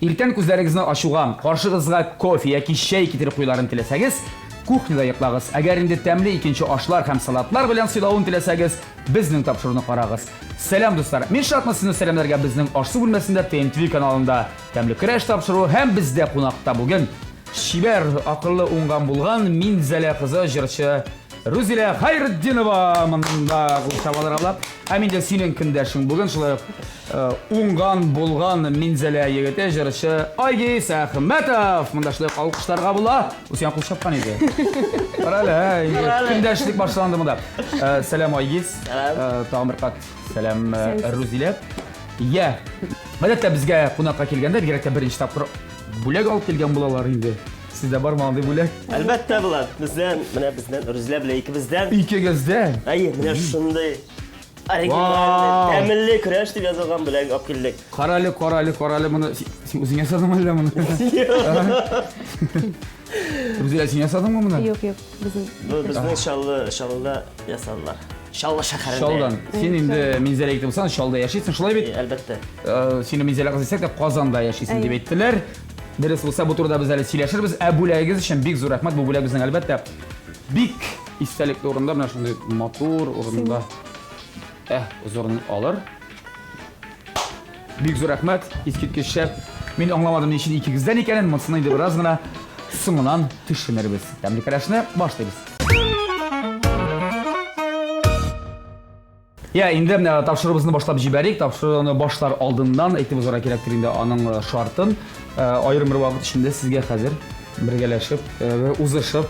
Иртән күзләрегезне ачуга, каршыгызга кофе яки чәй китереп куюларын теләсәгез, кухняда йоклагыз. Әгәр инде тәмле икенче ашлар һәм салатлар белән сыйлавын теләсәгез, безнең тапшыруны карагыз. Сәлам, дуслар! Мин шатмын сезне сәламләргә безнең аш-су бүлмәсендә ТНТВ каналында Тәмле көрәш тапшыруы һәм бездә кунакта бүген чибәр, акыллы, уңган булган Минзәлә кызы җырчы Рузилә Хайретдинова монда кул чабалар алып. Һәм инде синең көндәшең бүген шулай ук э, уңган булган Минзәлә егете җырчы Айгиз Әхмәтов. Монда шулай ук алкышларга була. Ул сиңа кул чапкан иде. Кара әле, ә, көндәшлек башланды монда. Э, сәлам Айгиз. Сәлам. Э, тагын бер кат сәлам Рузилә. Я. Гадәттә безгә кунакка килгәндә, бигрәк тә беренче тапкыр бүләк алып килгән булалар инде. Сездә бармы андый бүләк? Әлбәттә була. Бездән, менә бездән, Рүзилә белән икебездән. Икегездән? Әйе, менә шундый оригинальный, тәмле көрәш дип язылган бүләк алып килдек. Карале, карале, карале моны. Син үзең ясадыңмы әллә моны? Рүзилә, син ясадыңмы моны? Юк, юк, безнең. Бу безнең Чаллы, Чаллыда ясадылар. Чаллы шәһәрендә. Чаллыдан. Син инде Минзәлә егете булсаң, Чаллыда яшисең, шулай бит? Әлбәттә. Сине Минзәлә кызы дисәк тә, Казанда яшисең дип әйттеләр. Дөрес булса, бу турыда без әле сөйләшербез. Ә бүләгегез өчен бик зур рәхмәт. Бу бүләк безнең, әлбәттә, бик истәлекле урында, менә шундый матур урында. Эһ, зурын алыр. Бик зур рәхмәт, искиткеч шәп. Мин аңламадым, ни өчен икегездән икәнен, монысын инде бераз гына соңыннан төшенербез. Тәмле көрәшне башлыйбыз. Я, инде менә тапшыруыбызны башлап җибәрик. Тапшыруны башлар алдыннан әйтеп узарга кирәктер инде аның э, шартын. Э, аерым бер вакыт эчендә сезгә хәзер бергәләшеп, э, узышып,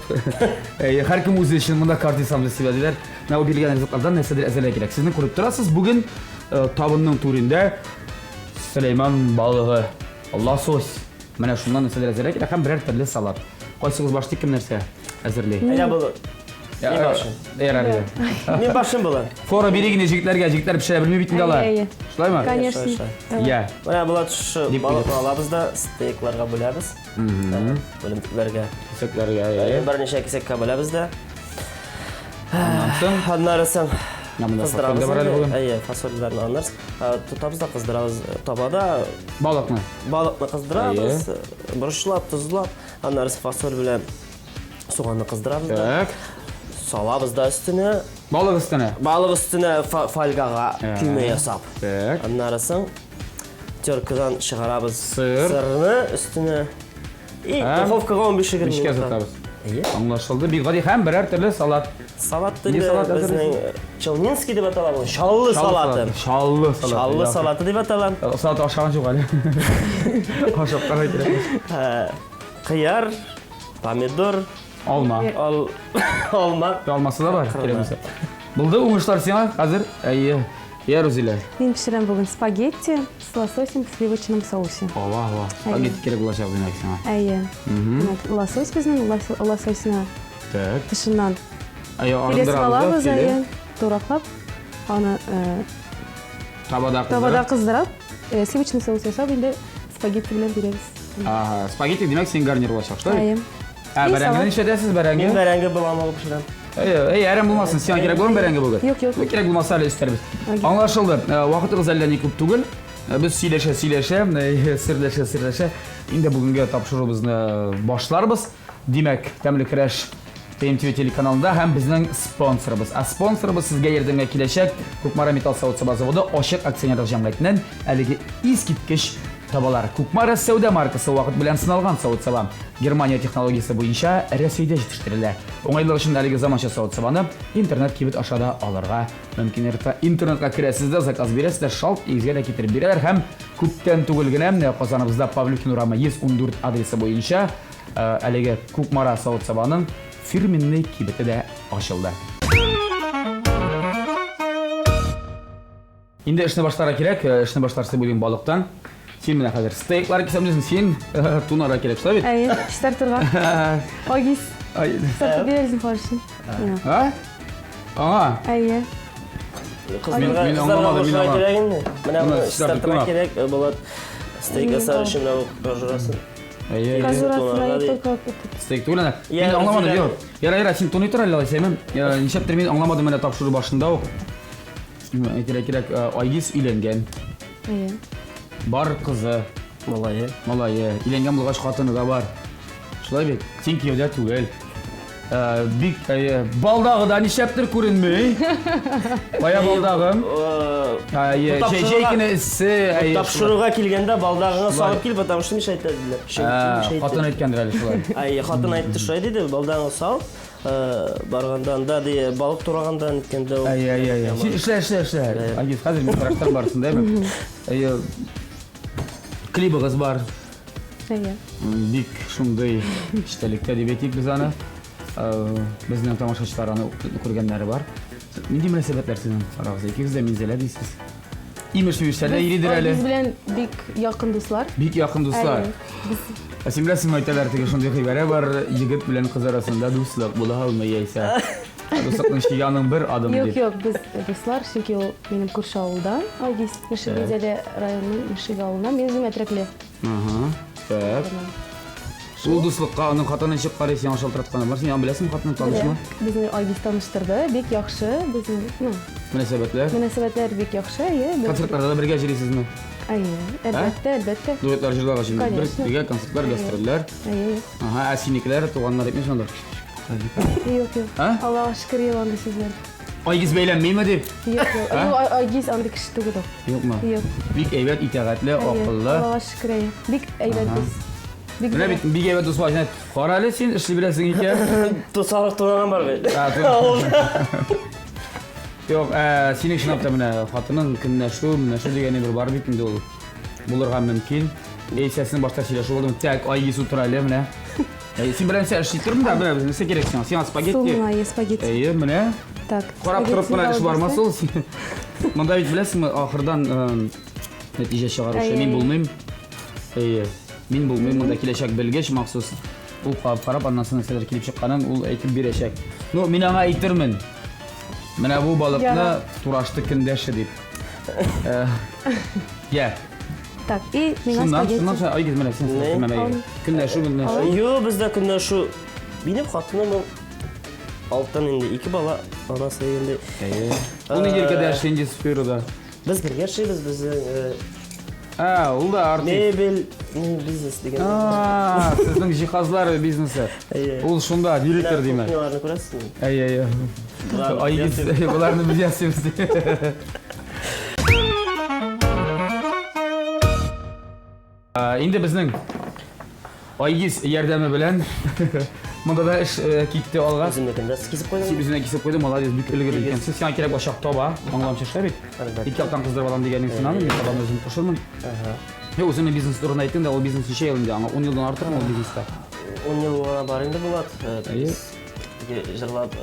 һәркем үзе өчен монда каждый сам за себя диләр. Менә бу бирелгән ризыклардан нәрсәдер әзерләргә кирәк. Сезне күреп торасыз, бүген Табынның түрендә Сөләйман балыгы, лосось. Менә шуннан нәрсәләр әзерләр кирәк һәм берәр төрле салат. Кайсыгыз башлый, кем нәрсә әзерли? Әйдә бу. Мин башым. Ярар, ярар. Мин башым була. Фора бирик инде җегетләргә, җегетләр пешерә белми бит инде алар. Әйе, әйе. Шулаймы? Конечно. Я. Менә була шушы Дип балыкны алабыз да стейкларга бүләбез. Бүлемтекләргә. Кисәкләргә, әйе. Берничә кисәккә бүләбез дә. Аннан соң Аннары соң Менә монда кыздырабыз. фасоль дә бар әле бүген. Әйе, фасольләрне аннары тотабыз да кыздырабыз табада. Балыкны. Балыкны кыздырабыз, борычлап, тозлап, аннары фасоль белән суганны кыздырабыз да. Так. Салабыз да өстенә. Балык өстенә. Балык өстенә фольгага көймә ясап. Так. Аннары соң теркадан чыгарабыз Сыр. сырны өстенә. И Һәм духовкага 15-20 мичкә минутка. озатабыз. Әйе. Аңлашылды. Бик гади һәм берәр төрле салат. Салат Ни инде салат безнең Челнинский дип атала бу. Чаллы салаты. Чаллы салаты. Чаллы салаты дип атала. Салат ашаган юк әле. Ашап карау кирәк. Кыяр, помидор, алма. Ал алма. Алмасы да бар, кирәк булса. Булды, уңышлар сиңа хәзер. Әйе. Я, Рузилә. Мин пешерәм бүген спагетти с лососем в сливочном соусе. Ава, ава. Спагетти кирәк булачак димәк сиңа. Әйе. Лосось безнең лососьны Так. тышыннан Әйе, филесен арындырабыз да, алабыз, филе. әйе. Тураклап, аны Табада табада кыздырып. кыздырып, сливочный соус ясап, инде спагетти белән бирәбез. Ага, спагетти димәк син гарнир булачак, шулай? Әйе. Ә, И бәрәңгене салат. нишләтәсез, бәрәңге? Мин бәрәңге боламыгы пешерәм. Әй, әй, әрәм булмасын, сиңа кирәк булырмы бәрәңге бүген? Юк, юк. Кирәк булмаса әле өстәрбез. Аңлашылды. Вакытыгыз әллә ни күп түгел. Без сөйләшә, сөйләшә, серләшә, серләшә. Инде бүгенге тапшыруыбызны башларбыз. Димәк, Тәмле көрәш ТМТВ телеканалында һәм безнең спонсорыбыз. Ә спонсорыбыз сезгә ярдәмгә киләчәк Кукмара металл савыт-саба заводы ачык акционерлык җәмгыятеннән әлеге искиткеч табалар. Кукмара сәүдә маркасы вакыт белән сыналган савыт-саба. Германия технологиясе буенча Рәсәйдә җитештерелә. Уңайлык өчен әлеге заманча савыт-сабаны интернет-кибет аша да алырга мөмкин. Интернетка керәсез дә, заказ бирәсез дә, шалт өегезгә дә китереп бирәләр. Һәм күптән түгел генә менә Казаныбызда Павлюхин урамы 114 адресы буенча әлеге Кукмара савыт-сабаның фирменный кибете дә ачылды. Инде эшне башларга кирәк. Эшне башларсы бүген балыктан. Син менә хәзер стейклар кисәм дисең, син тунарга кирәк, шулай бит? Әйе, чистартырга. Агис. Чистартып бирәсең фаршын. А? Аңа? Әйе. Кызларга Мин аңламадым, мин аңламадым. кирәк инде. Менә Моны моны чистартып чистартырга туна. кирәк, Булат. Стейк ясар өчен менә бу кожурасын. Әйе, әйе. Кожурасын только Стейк түгел әнә. Я, Мин аңламадым, Рузилә. юк. Яра, яра, син туный тор әле алайса, әйме? Нишләптер мин аңламадым менә тапшыру башында ук. Әйтергә кирәк, Айгиз өйләнгән. Әйе. Бар кызы. Малае. Малае. Өйләнгән булгач хатыны да бар. Шулай бит? Син кияүдә түгел. Э, бик э, балдагы да нишләптер күренми. Кая балдагым? Э, җәй көне эссе. Тапшыруга килгәндә балдагыңа салып кил, потому что мешает диделәр. Хатын әйткәндер әле шулай. Әй, хатын әйтте шулай диде, балдагыңа сал. Барганда анда ди балык тураганда ниткәндә. Әй, әй, әй. Син эшлә, эшлә, эшлә. Агиз, хәзер мин караштырам барысын да, әйме? Әй, клибыгыз бар. Әйе. Бик шундый эчтәлектә дип әйтик без аны. Безнең тамашачылар аны күргәннәре бар. Нинди мөнәсәбәтләр сезнең арагызда? Икегез дә Минзәлә дисез. Имеш-мимешләр дә йөридер әле. Без белән бик якын дуслар. Бик якын дуслар. Без Ә син беләсеңме, әйтәләр, теге шундый гыйбарә бар, егет белән кыз арасында дуслык була алмый яисә. Дуслыкның чиге аның бер адым Юк, дип. юк, без дуслар, чөнки ул минем күрше авылдан, Айгиз, Мөшек Минзәлә районының Мөшек авылыннан, мин үзем Әтрәкле. Ага. Так. Ул дуслыкка аның хатыны ничек карый, сиңа шалтыратканы бар. Син аны беләсеңме, хатынын танышмы? Безне Айгиз таныштырды, бик яхшы, безнең, ну, Мөнәсәбәтләр. мөнәсәбәтләр бик яхшы, әйе. Концертларда да бергә йөрисезме? Әйе, әлбәттә, әлбәттә. Дуэтлар җырлагач инде. Конечно. Бергә концертлар, гастрольләр. Әйе. Ага, ә синекеләр, туганнар әйтмешме анда? Юк, юк. А? Аллага шөкер, юк андый сүзләр. Айгиз бәйләнмиме дип? Юк, юк. Юк, Айгиз андый кеше түгел ул. Юкмы? Юк. Бик әйбәт, итагатьле, акыллы. Аллага шөкер, әйе. Бик әйбәт дус. Бик Менә бит бик әйбәт дус бар. Кара әле син эшли беләсең икән. Тусалык тураган бар бит. Юк, ә, синең чынлап та менә хатының көнләшү, менәшү дигән бер бар бит инде ул. Булырга мөмкин. Яисә син башта сөйләшү булдың. Так, Айгиз утыра әле менә. Әй, син берәр нәрсә эшли тордың да, менә нәрсә кирәк сиңа? Сиңа спагетти. Су миңа, е, спагетти. Әйе, менә. Так. Карап торып кына эш бармас ул. Монда бит беләсеңме, ахырдан нәтиҗә чыгаручы мин булмыйм. Әйе, мин булмыйм, монда киләчәк белгеч махсус. Ул карап карап, аннан соң нәрсәләр килеп чыкканын ул әйтеп бирәчәк. Ну, мин аңа әйтермен. Менә бу балыкны турашты көндәше дип. Я. Так, и миңа Шуннан, спагетти. шуннан соң, айгиз менә син Не? менә. Көнләшү, көнләшү. Юк, бездә көнләшү. Минем хатыным ул алтын инде, ике бала анасы инде. Әйе. Ул нинди өлкәдә эшли инде сферада? Без бергә эшлибез, безнең А, ул да артист. мебель бизнес дигән. А, сезнең җиһазлар бизнесы. Әйе. Ул шунда директор димәк. Кухняларны күрәсезме? Әйе, әйе. Айгиз, боларны без ясыйбыз. Инде безнең Айгиз ярдәме белән монда да эш китте алга. Үземнекен дә кисеп куйдым. Син үзеңә кисеп куйдың, молодец, бик өлгер икәнсең. Сиңа кирәк булачак таба, аңламча эшләр бит. Ике яктан кыздырып алам дигәнең син аны, мин табаны үзем кушырмын. Юк, үзеңнең бизнес турында әйттең дә, ул бизнес ничә ел инде? Аңа 10 елдан артыкмы ул бизнеста? 10 ел гына бар инде, Булат. Әйе. Җырлап.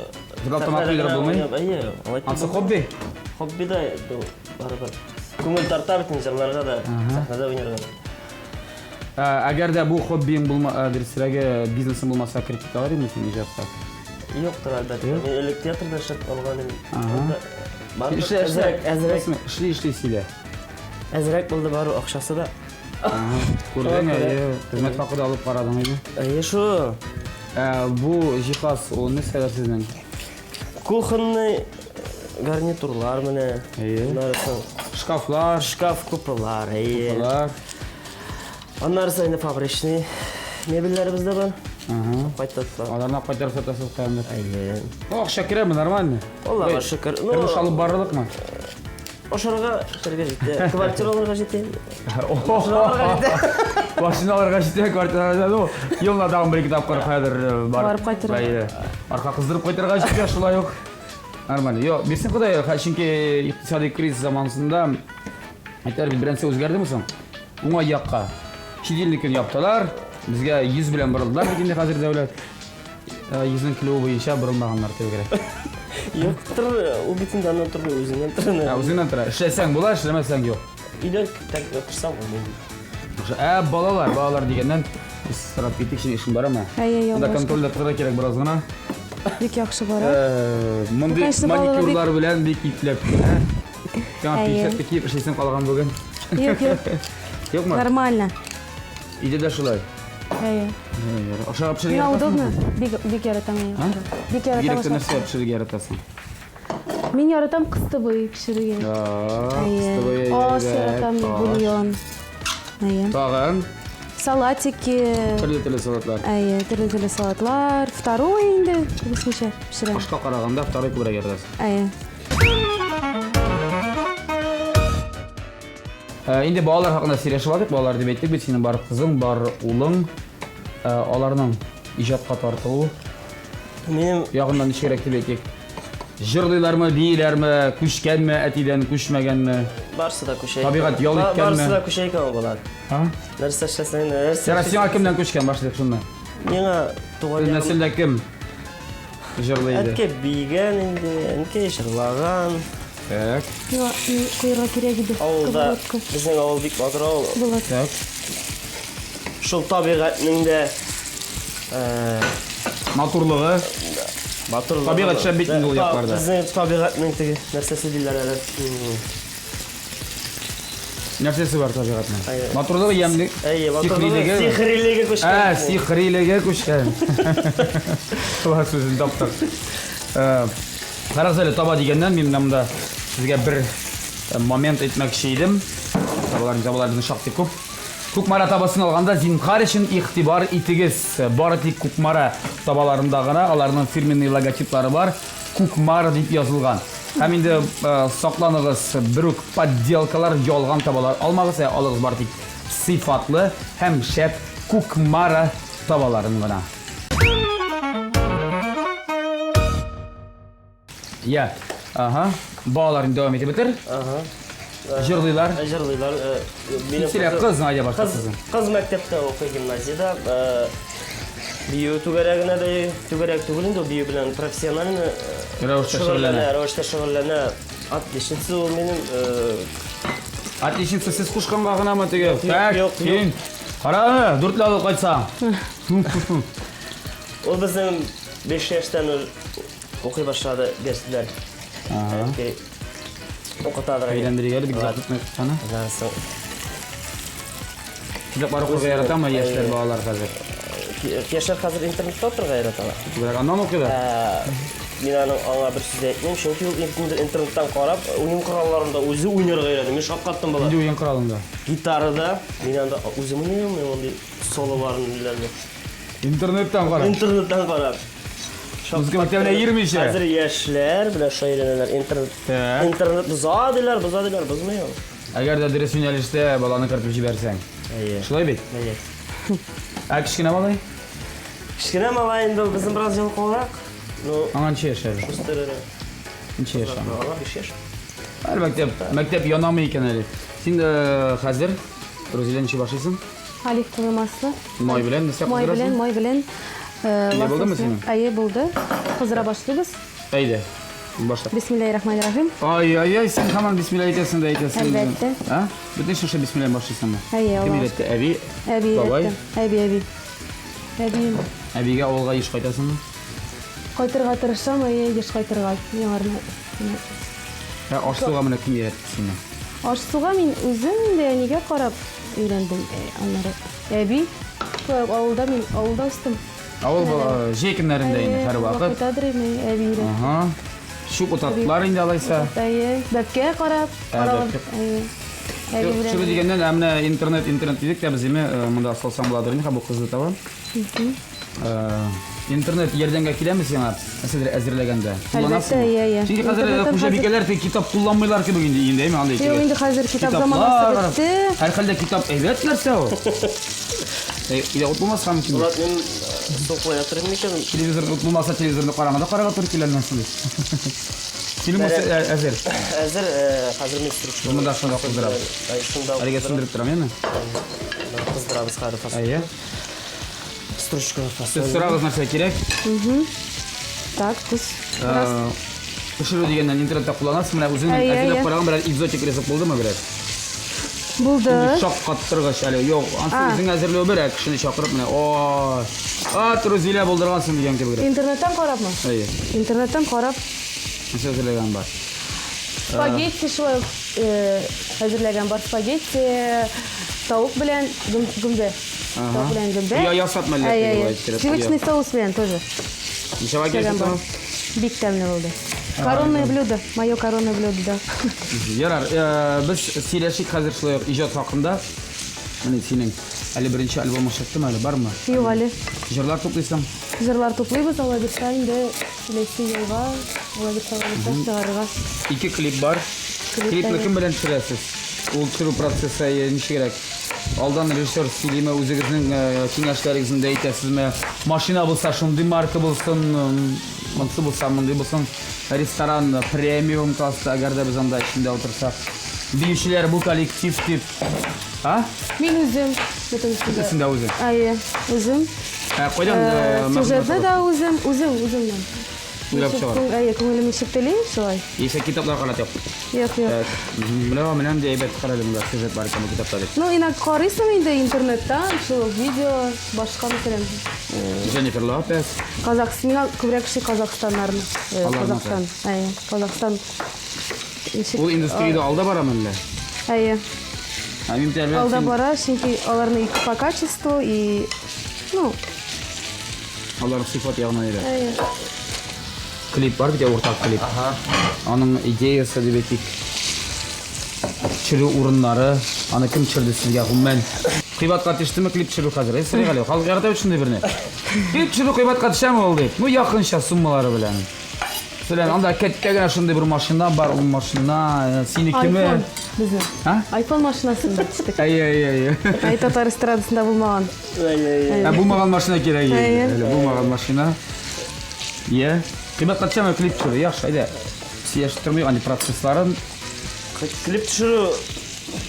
Җырлап тамак туйдырып булмый. Әйе, алай. Ансы хобби? Хобби да, барыбер. Күңел тарта бит инде җырларга да, сәхнәдә уйнарга да. Әгәр дә бу хоббиң булма, дөресрәге, бизнесың булмаса, кереп китә алыр идеңме син иҗатка? Юктыр, әлбәттә. Мин элек театрда эшләп алган идем. Барыбер Эшлә, эшлә. Әзрәк, эшли, эшли сөйлә. Әзрәк булды бару акчасы да. Күрдең, әйе, хезмәт хакы да алып карадың инде. Әйе, шул. Бу җиһаз, ул нәрсәләр сезнең? Кухонный гарнитурлар менә. Әйе. Аннары Шкафлар. Шкаф купелар, әйе. Купелар. Аннары инде фабричный мебельләребез дә бар. Кайтарталар. Аларны кайтарып сатасыз каяндыр. Әйе. Ну, акча керәме, нормально? Аллага шөкер. Ну, тормыш алып барырлыкмы? Ашарга, эчәргә җитә. Квартира алырга җитә. Машина алырга җитә, квартира алырга җитә. Ну, елына тагын бер-ике тапкыр каядыр барып кайтырга. Әйе. Арка кыздырып кайтырга җитә шулай ук. Нормально. Йо, бирсен Ходай, чөнки икътисади кризис заманында әйтәләр бит, беренче үзгәрдеме соң? Уңай якка. Чит илнекен яптылар, безгә йөз белән борылдылар бит инде хәзер дәүләт. Йөзнең килүе буенча борылмаганнар дип кирәк. Юктыр, ул бит инде аннан тормый, үзеннән тора. Ә, үзеңнән тора. Эшләсәң була, эшләмәсәң юк. Өйдә так утырсаң булмый. Ә балалар, балалар дигәннән без сорап киттек, синең эшең барамы? Әйе, әйе. Монда контрольдә торырга кирәк бераз гына. Бик яхшы бара. Мондый маникюрлар белән бик ипләп. Сиңа пинсетка киеп эшлисең калган бүген. Юк, юк. Юкмы? Нормально. Өйдә дә шулай. Әйе. Ашарга пешерергә Миңа удобно. Бик бик яратам мин. Бик яратам. Бигрәк тә нәрсә пешерергә яратасың? Мин яратам кыстыбый пешерергә. Кыстыбый. Аш яратам, бульон. Әйе. Тагын. Салатики. Төрле-төрле салатлар. Әйе, төрле-төрле салатлар. Второй инде, күбесенчә пешерәм. Ашка караганда второй күбрәк яратасың. Әйе. Э, инде балалар хакында сөйләшеп алдык. Балалар дип әйттек бит, синең бар кызың, бар улың. Э, аларның иҗатка тартылу Минем ягыннан ничегрәк дип әйтик? Җырлыйлармы, бииләрме, күчкәнме, әтидән күчмәгәнме? Барсы да күчә. Табигать ял иткәнме? Барсы да күчә икән ул болар. А? Нәрсә эшләсәң дә, нәрсә. Сера, сиңа кемнән күчкән башлык шуннан? Миңа туган ягым. Нәселдә кем җырлый иде? Әткәй биегән инде, әнкәй җырлаган. Так. Миңа куярга кирәк иде. Авылда, безнең авыл бик матур авыл. Булат. Так. Шул табигатьнең дә матурлыгы. Матурлыгы. Табигать шәп бит инде ул якларда. Безнең табигатьнең теге нәрсәсе диләр әле. Нәрсәсе бар табигатьнең? Матурлыгы, ямьле. Әйе, матурлыгы, сихрилеге күчкән. Ә, сихрилеге күчкән. Шулар сүзен таптык. Карагыз әле, таба дигәннән мин менә монда сезгә бер момент әйтмәкче идем. Табалар, табалар безнең шактый күп. Кукмара табасын алганда зинһар өчен игътибар итегез. Бары тик Кукмара табаларында гына аларның фирменный логотиплары бар. Кукмара дип язылган. Һәм инде сакланыгыз, бер үк подделкалар, ялган табалар алмагыз, ә алыгыз бары тик сыйфатлы һәм шәп Кукмара табаларын гына. Я. Ага. Балаларны дәвам итеп бетер. Ага. Җырлыйлар. Җырлыйлар. Минем Син кыз, Надя башта кызың. Кыз мәктәптә укый гимназиядә. Бию түгәрәгенә дә түгәрәк түгел инде, бию белән профессионально рәвештә шөгыльләнә. Рәвештә шөгыльләнә. Отличница ул минем. Отличница сез кушканга гынамы теге? Так, юк, юк. Кара аны, дүртле алып кайтсаң. Ул безнең 5 яшьтән укый башлады дәресләр. Ага. Укытадыр. Әйләндерик әле, бик озак тотмыйк аны. Аннан Китаплар укырга яратамы яшьләр, балалар хәзер? Яшьләр хәзер интернетта утырырга яраталар. Күбрәк аннан укыйлар. Мин аның аңа бер сүз әйтмим, чөнки ул интернеттан карап, уен коралларында үзе уйнарга өйрәнде. Мин шаккаттым болар. Нинди уен коралында? Гитарада. Мин анда үзем уйный алмыйм андый сололарын, ниләрне. Интернеттан карап. Интернеттан карап. Музыка мәктәбенә йөрмичә. Хәзер яшьләр белән шөгыльләнәләр. Интернет. Интернет боза диләр, боза диләр, бозмый ул. Әгәр дә дөрес юнәлештә баланы кертеп җибәрсәң. Әйе. Шулай бит? Әйе. Ә кечкенә малай? Кечкенә малай инде ул безнең бераз ялкаурак. Ну, Аңа ничә яшь әле? Үстерер. Ничә яшь аңа? Аңа 5 яшь. Әле мәктәп, мәктәп янамый икән әле. Син хәзер Рузилә ничек башлыйсың? Оливковое масло. Май белән нәрсә Май белән, кыздырасың? май белән. Инде булдымы синең? Әйе, булды. Кыздыра башлыйбыз. Әйдә. Башла. Бисмиллаһир-рахманир-рахим. Ай-ай-ай, син һаман бисмилла әйтәсең дә әйтәсең. Әлбәттә. А? Бөтен шушы бисмилла башлыйсыңмы? Әйе, Кем Аллаһ. өйрәтте? Әби? Әби Бабай? өйрәтте. Әби, әби. Әбием. Әбигә авылга еш кайтасыңмы? Кайтырга тырышам, әйе, еш кайтырга. Миңарны. Ә аш-суга менә кем өйрәтте сине? Аш-суга мин үзем инде әнигә карап өйрәндем. Аннары әби. Шулай ук авылда мин авылда үстем. Авыл бала җәй көннәрендә инде һәрвакыт. Кайтадыр инде әби өйрәтте. Ага. Чүп утаттылар инде алайса. Әйе, бәбкә карап, карап. Әйе. Әби белән. Чүп дигәннән, ә менә интернет, интернет дидек тә без име монда салсаң буладыр инде, бу кызны таба. Интернет ярдәмгә киләме сиңа, нәрсәдер әзерләгәндә? Әлбәттә, иә, иә. Чөнки хәзер хуҗабикәләр теге китап кулланмыйлар кебек инде, инде, әйме, андый. Юк, инде хәзер китап заманасы бетте. Һәрхәлдә китап әйбәт нәрсә ул. Өйдә ут булмаска мөмкин. Булат, мин су куя торыйм микән? Телевизор ут булмаса, телевизорны караңгыда карарга туры килә аннан соң. Фильм әзер. Әзер, хәзер мин стручка. Монда шунда кыздырабыз. Шунда. Әлегә сүндереп торам, әйеме? Кыздырабыз хәзер фасоль. Әйе. Стручка фасоль. Сез сорагыз нәрсә кирәк? Так, тоз. Пешерү дигәннән интернетта кулланасыз, менә үзең әзерләп караган берәр экзотик рецепт булдымы берәр? Булды. Шак каттыргыч әле. Юк, ансы үзең әзерләү бер, ә кешене чакырып менә, о, а, Рузилә булдыргансың дигән кебек. Интернеттан карапмы? Әйе. Интернеттан карап. Нәрсә әзерләгән бар? Спагетти шулай ук әзерләгән бар. Спагетти тавык белән гөмбә. Тавык белән гөмбә. Я ясап мәллә дип әйттереп. Сливочный соус белән тоже. Ничә килде соң? Бик тәмле булды. Коронное блюдо, мое коронное блюдо, да. Ярар, без сөйләшик хәзер шулай ук иҗат хакында. Менә синең әле беренче альбомың чыктымы әле, бармы? Юк әле. Җырлар туплыйсың? Җырлар туплыйбыз, алай булса инде киләсе елга, алай булса, алай булса чыгарырга. Ике клип бар. Клип Клипны бар. кем белән төшерәсез? Ул төшерү процессы э, ничегрәк? Алдан режиссер сөйлиме, үзегезнең э, киңәшләрегезне дә әйтәсезме? Машина булса шундый марка булсын, монысы булса мондый булсын. Ресторан э, премиум класста, әгәр дә без анда эчендә утырсак. Биючеләр бу коллектив дип. А? Мин үзем бөтенесен дә. Бөтенесен дә үзең. Әйе, үзем. Ә, кайдан Э, э, мәгълүмат Сюжетны да аласың? үзем, үзем, үземнән. Уйлап Ничек чыгар. күң- Әйе, күңелем ничек тели, шулай. Яисә китаплар карап яп. Юк, юк. Так. Менә менә нинди әйбәт карадым монда сюжет бар икән бу китапта дип. Ну, инак карыйсың инде интернеттан, шул видео, башка мәсәлән, Дженнифер Лопес. Казахстан, миңа күбрәк ошый Казахстаннарны. Э, Аларныкы. Казахстан, әйе, Казахстан. Ничек? Ул индустриядә алда барамы әллә? Әйе. Ә мин бит әле Алда син- бара, чөнки аларны и по качеству, и, ну, Алар сыйфат ягыннан әйбәт. әйе. Клип бар бит, уртак клип. Ага. Аның идеясы дип әйтик. Төшерү урыннары, аны кем төшерде сезгә гомумән? Кыйбатка төштеме клип төшерү хәзер? Әй, сорыйк әле, халык ярата бит шундый берне. Клип төшерү кыйбатка төшәме ул дип? Ну, якынча суммалары белән. Мәсәлән, анда кәттә генә шундый бер машина бар, ул машина э, синекеме? Айфон безнең. А? Айфон машинасында төштек. Әйе, әйе, әйе. Әй, татар эстрадасында булмаган. Әйе, Ә булмаган машина кирәк иде. Әйе. Әле булмаган машина. Йә. Кыйбатка төшәме клип төшерү? Яхшы, әйдә. Сөйләшеп тормыйк андый процессларын. Клип төшерү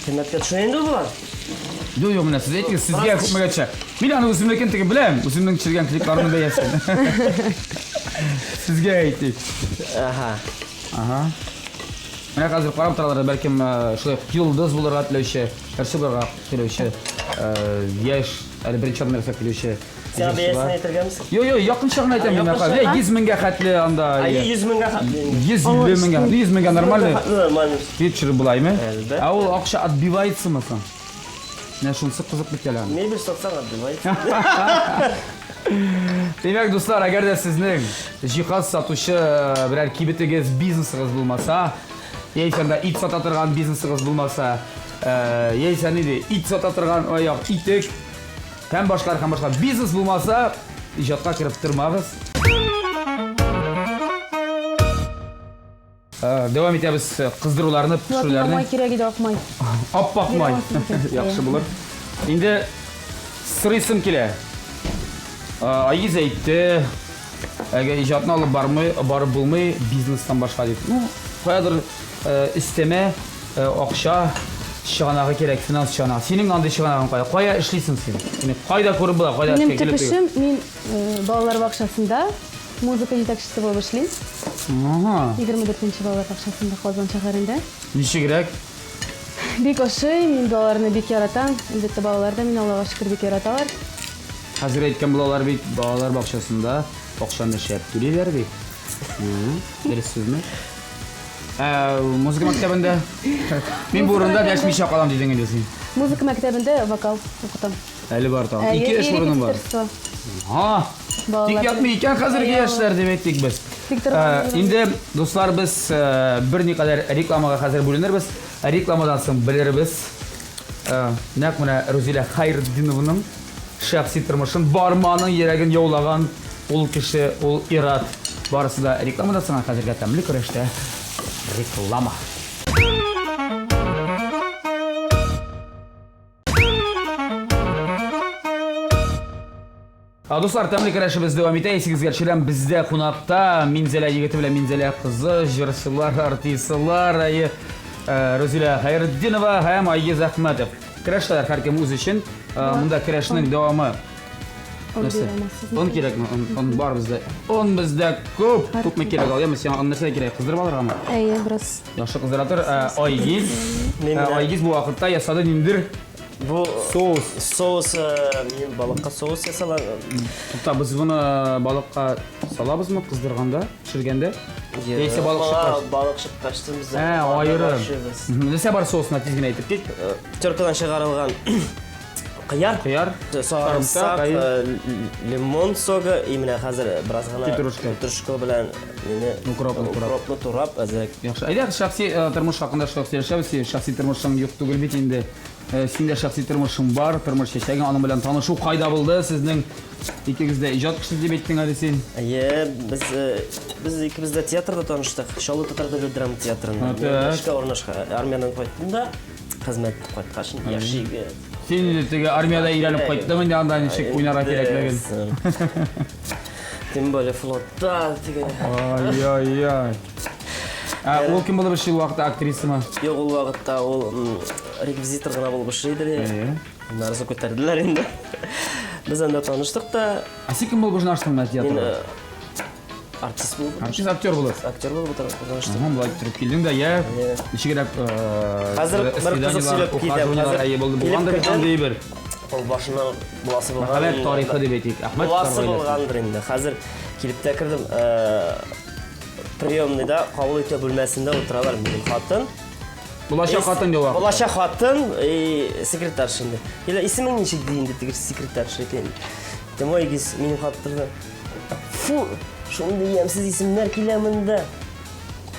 кыйммәткә төшә инде ул болар. Юк, юк, менә сез әйтегез, сезгә күпмегә төшә. Мин аны үземнекен теге беләм, үземнең төшергән клипларымның бәясен. Сезгә әйтик. Ага. Ага. Менә хәзер карап торалар, бәлкем э, шулай ук йолдыз булырга теләүче, җырчы булырга теләүче, э, яшь, әле беренче адым ясап килүче. Сиңа бәясен җырчылар. әйтергәме соң? Юк, юк, якынча гына әйтәм мин. Якынча? Ә, 100 меңгә хәтле анда. Әйе, 100 меңгә хәтле инде. 150 меңгә, 100 меңгә нормально. Нормально. Клип төшереп булаймы? Әлбәттә. Ә ул акча отбивается-мы соң? Менә шунысы кызык бит әле аның. Мебель сатсаң отбивается. Димәк, дуслар, әгәр дә сезнең җиһаз сатучы э, берәр кибетегез, бизнесыгыз булмаса, яисә анда ит сата торган бизнесыгыз булмаса, э, яисә нинди ит сата торган аяк, итек һәм башкалар һәм башка бизнес булмаса, иҗатка кереп тормагыз. Э, Дәвам итәбез э, кыздыруларны, пешерүләрне. Май кирәк иде, ак май. Аппак май. Яхшы булыр. Инде сорыйсым килә. Э, Айгиз әйтте, әгәр иҗатны алып бармый, барып булмый бизнестан башка дип. Ну, каядыр э, өстәмә э, акча чыганагы кирәк, финанс чыганагы. Синең андый чыганагың кая? Кая эшлисең син? Сине кайда күреп була, кайда Минем эшкә төп килеп эшем, мин э, балалар бакчасында музыка җитәкчесе булып эшлим. Ага. 24 нче балалар бакчасында Казан шәһәрендә. Ничегрәк? Бик ошый, мин балаларны бик яратам. Әлбәттә, балалар да мине Аллага шөкер бик яраталар. Хәзер әйткән булалар бит, балалар бакчасында акчаны шәп түлиләр бит. Дөрес сүзме? Ә, музыка мәктәбендә? Мин бу урында дәшмичә калам дидең инде син. Музыка мәктәбендә вокал укытам. Әле бар тагын. Әйе, Ике эш и урыным бар. репетиторство. Ха! Балалар Тик ятмый икән хәзерге яшьләр дип әйтик без. Тик торган Э, Инде, дуслар, без э, берникадәр рекламага хәзер бүленербез. Рекламадан соң белербез. Э, Нәкъ менә Рузилә Хайретдинованың шәхси тормышын, бармы аның йөрәген яулаган ул кеше, ул ир-ат. Барысы да рекламадан соң, ә хәзергә тәмле көрәштә реклама. А, Дуслар, тәмле көрәшебез дәвам итә. Исегезгә төшерәм, бездә кунакта Минзәлә егете белән Минзәлә кызы, җырчылар, артистлар, әйе, э, Рузилә Хәйретдинова һәм Айгиз Әхмәтов. Көрәштәләр һәркем үз өчен. Э, Монда көрәшнең дәвамы. Он Нәрсә? бирә алмассыз. Он кирәкме? Он, он бар бездә. Он бездә күп. Күпме кирәк ал? Яме сиңа он нәрсә кирәк? Кыздырып алыргамы? Әйе, бераз. Яхшы кыздыра тор. Э, Айгиз. Мин Э, менә- Айгиз бу вакытта ясады ниндер Бу соус. соус, э, мин балыкка соус ясалам. Тукта, без моны балыкка салабызмы кыздырганда, пешергәндә? Яисә балык чыккач? Балык чыккач та без Ә, аерым. Нәрсә бар соусына тиз генә әйтеп кит. Теркадан чыгарылган кыяр, Кыяр, сарымсак, сарымсак, э, лимон согы, и менә хәзер бераз гына Петрушка. петрушка белән мине Укропны турап. укропны турап әзрәк. Яхшы. Әйдә, шәхси э, тормыш хакында шулай сөйләшәбез. Синең Шәхси тормышың юк түгел бит инде. Син дә шәхси тормышың бар, тормыш чәчәгең, аның белән танышу кайда булды? Сезнең икегез дә иҗат кешесе дип әйттең әле син. Әйе, без без икебез дә театрда таныштык. Чаллы татар дәүләт драма театрында. Мин эшкә урнашка, армиядән кайттым да, хезмәт кайткач, яшь егет. Син инде теге армиядә өйрәнеп кайттың инде анда ничек уйнарга кирәклеген. Тем более флотта теге. Ай-яй-яй. Ә ул кем булып эшли ул вакытта актрисамы? Юк, ул вакытта ул реквизитор гына булып эшли иде. Әйе. Аннары соң күтәрделәр инде. Без анда таныштык та. Ә син кем булып урнаштың менә театрга? Мин артист булып. Артист, актер булып. Актер булып урнаштым. Ага, болай торып килдең дә, я, ничегрәк Хәзер бер кызык сөйләп китәм. Хәзер әйе булды. Булгандыр бит андый бер. Ул башыннан буласы булган. Мәхәббәт тарихы дип әйтик. Әхмәт Буласы булгандыр инде. Хәзер килеп тә кердем. Приемныйда кабул итү бүлмәсендә утыралар минем хатын. Булачак хатын юк. Булачак хатын и секретарша инде. Или исемең ничек ди инде теге секретарша әйтә. Тем егез минем хатынны. Фу, шундый ямьсез исемнәр килә монда.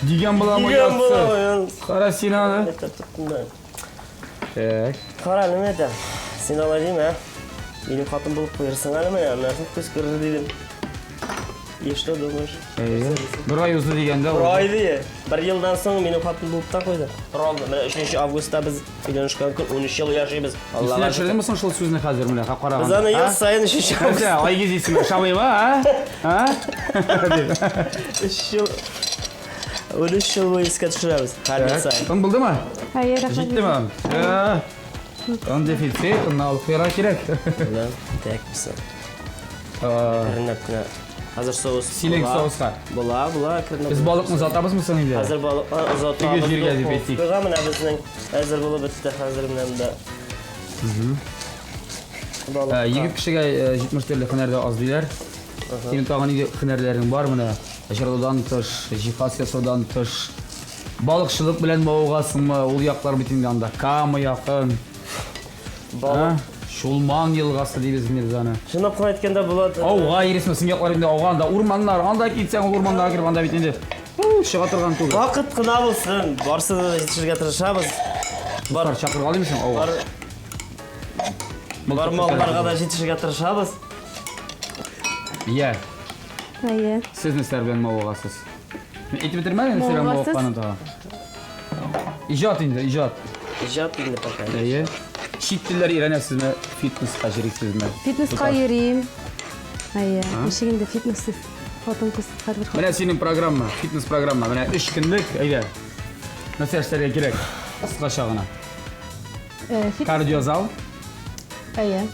Дигән буламы Дигән буламы? Кара син аны. Так. Кара әле менә. Син алай димә. Минем хатын булып куерсың әле менә, аннан соң күз күрер дидем. И что думаешь? Әйе. Бер ай узды дигәндә. Бер ай ди. Бер елдан соң минем хатын булып та куйды. Ровно менә 3 августта без өйләнешкән көн 13 ел яшибез. Аллага шөкер. Исеңә соң шул сүзне хәзер менә караганда. Без аны ел саен 3 август. Нәрсә, Айгиз исеме ошамыймы, а? А? 3 ел 13 ел буе искә төшерәбез. Һәр ел саен. Он булдымы? Әйе, рәхмәт. Җиттеме? Он дефицит, онны алып куярга кирәк. Так, все. Әкренләп кенә. Хәзер соус. Синең соуска. Була, була, әкренләп. Без балыкны озатабызмы соң инде? Хәзер балыкны озатабыз. Теге җиргә дип әйтик. Духовкага менә безнең әзер булып бетте. Хәзер менә монда. Балыкка. Егет кешегә 70 төрле һөнәр дә аз диләр. Синең тагын нинди һөнәрләрең бар менә? Җырлаудан тыш, җиһаз ясаудан тыш, балыкчылык белән мавыгасыңмы? Ул яклар бит инде анда Кама якын. Балык. Чулман елгасы дибез Мирзаны. Чынлап кына әйткәндә, Булат. Ауга йөрисеңме? Син яклар инде ауга анда урманнар, анда китсәң ул урманнарга кереп анда бит инде чыга торган түгел. Вакыт кына булсын, барсына да җитешергә тырышабыз. Бар чакырга алыймы соң ауга? Бар. Бар малларга да җитешергә тырышабыз. Я. Әйе. Сез нәрсәләр белән мавыгасыз? Мин әйтеп бетермәдем, нәрсә белән мавыкканын тагы. Иҗат инде, иҗат. Иҗат инде пока. Әйе. Чит телләр өйрәнәсезме? Фитнеска йөрисезме? Фитнеска йөрим. Әйе, ничек инде фитнессыз хатын-кыз һәрбер хатын. Менә синең программа, фитнес программа. Менә 3 көнлек, әйдә. Нәрсә эшләргә кирәк? Кыскача гына. Кардиозал. Әйе.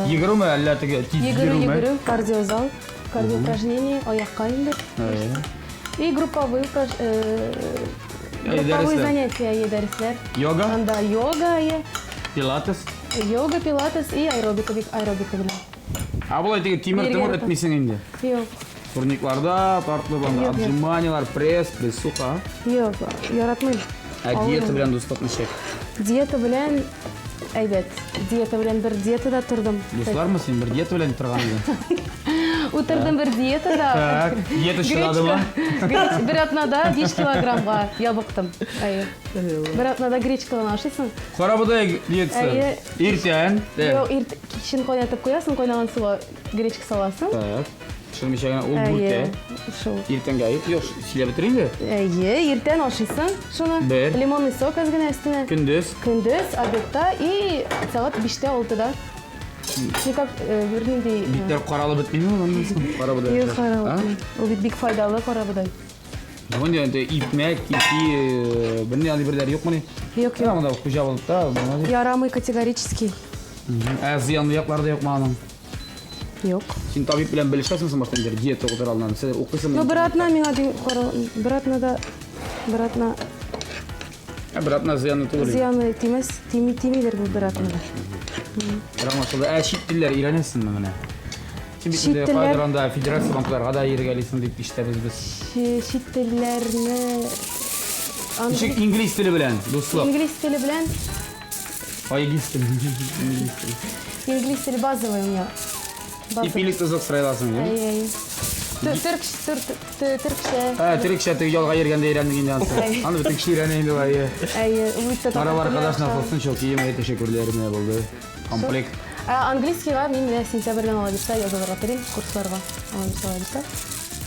Йөгерүме әллә теге тиз йөгерүме? Йөгерү, йөгерү, кардиозал, кардиоупражнение, аякка инде. И групповые групповые занятия, әйе, дәресләр. Йога? Анда йога, әйе. Пилатес? Йога, пилатес и аэробика, бик аэробика белән. Ә болай теге тимер-томыр этмисең инде? Юк. Турникларда тартылып анда отжиманиялар, пресс, прессуха. Юк, яратмыйм. Ә диета белән дуслык ничек? Диета белән әйбәт. Диета белән бер диетада тордым. Дуслармы син бер диета белән торган идең? Утырдым бер диетада. Так, диета чыдадымы? Бер атнада 5 килограммга ябыктым. Әйе. Бер атнада гречка гына ашыйсың. Карабодай диетасы. Әйе. Иртән. Юк, ирт кичен кайнатып куясың, кайнаган суга гречка саласың. Так. Пешермичә генә ул бүртә. Шул. Иртәнгә әйт, юк, сөйләп бетер инде. Әйе, иртән ашыйсың шуны. Бер. Лимонный сок әз генә өстенә. Көндез. Көндез, обедта и сәгать 5тә, 6да. Никак бернинди Битләр каралып бетмиме аннан соң? Карабодай. Юк, каралып бетми. Ул бит бик файдалы карабодай. Юк инде, инде икмәк, ипи, берни андый берләр юкмыни? Юк, юк. Монда хуҗа булып та. Ярамый категорически. Ә зыянлы яклары да юкмы аның? Юк. Син табиб белән белешәсеңме соң башта инде диета укытыр алдыннан? Сез укыйсыңмы? Ну, бер атна миңа дим, кара, бер атнада, бер атна. Ә бер атна зыяны түгел. Зыяны тимәс, тими, тимидер бу бер атнада. Аңлашылды. Ә чит телләр өйрәнәсеңме менә? Син бит инде кайдыр анда федерация банкларга да йөргәлисең дип ишетәбез без. Чит телләрне Ничек инглиз теле белән, дуслык? Инглиз теле белән Айгиз теле. Инглиз теле. Инглиз теле базовый у меня. Ипилек тозлык сорай аласың, Әйе, әйе. Төрк, төркчә. Ә, төркчә теге ялга йөргәндә өйрәндек инде ансы. Аны бөтен кеше өйрәнә инде алай. Әйе, ул бит татар. Аралар кадаш насылсын, шул кием әйе тәшәккүрләр менә булды. Комплект. Ә английскийга мин менә сентябрьдән ала бирсә язылырга телим курсларга. Ала бирсә, ала бирсә.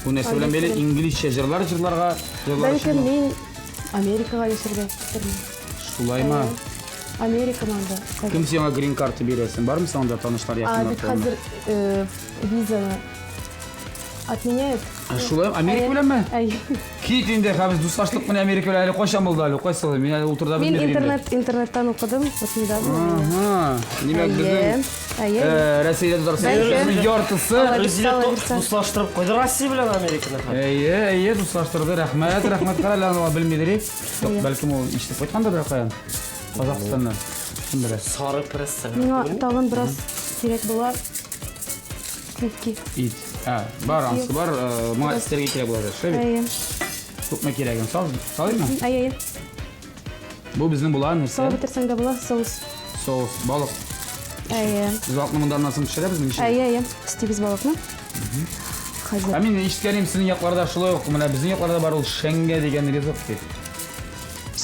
Бу нәрсә белән бәйле инглизчә җырлар җырларга, җырлар Бәлкем мин Америкага яшәргә китермен. Шулаймы? Америка монда. Кем сиңа грин карта бирәсен? Бармы сиңа анда танышлар якыннар? А бит хәзер э, визаны отменяют. Ә шулай Америка беләнме? Әй. Кит инде, хәзер дуслаштык менә Америка белән әле кайчан булды әле? Кайсы? Мин әле ул турыда белмим. Мин интернет интернеттан укыдым, вот недавно. Ага. Димәк, безнең Әйе. Э, Россиядә Татарстан яртысы Рузилә дуслаштырып куйды Россия белән Американы. Әйе, әйе, дуслаштырды. Рәхмәт, рәхмәт. Кара әле аны белмидер. Юк, бәлкем ул ишетеп кайткандыр бер каян. Казахстаннан. Кем белә. Сары пресса. Миңа тагын бераз кирәк була. Сливки. Ит. Ә, бар, ансы бар. Э, моңа өстәргә кирәк була, шулай бит? Әйе. Күпме кирәген сал, салыйммы? Әйе, әйе. Бу безнең була нәрсә? Салып бетерсәң дә була, соус. Соус, балык. Әйе. Без балыкны монда аннан соң пешерәбез ничек? Әйе, әйе. Өстибез балыкны. Хәзер. Ә мин ишеткәнем сезнең якларда шулай ук, менә безнең якларда бар ул шәңгә дигән ризык дип.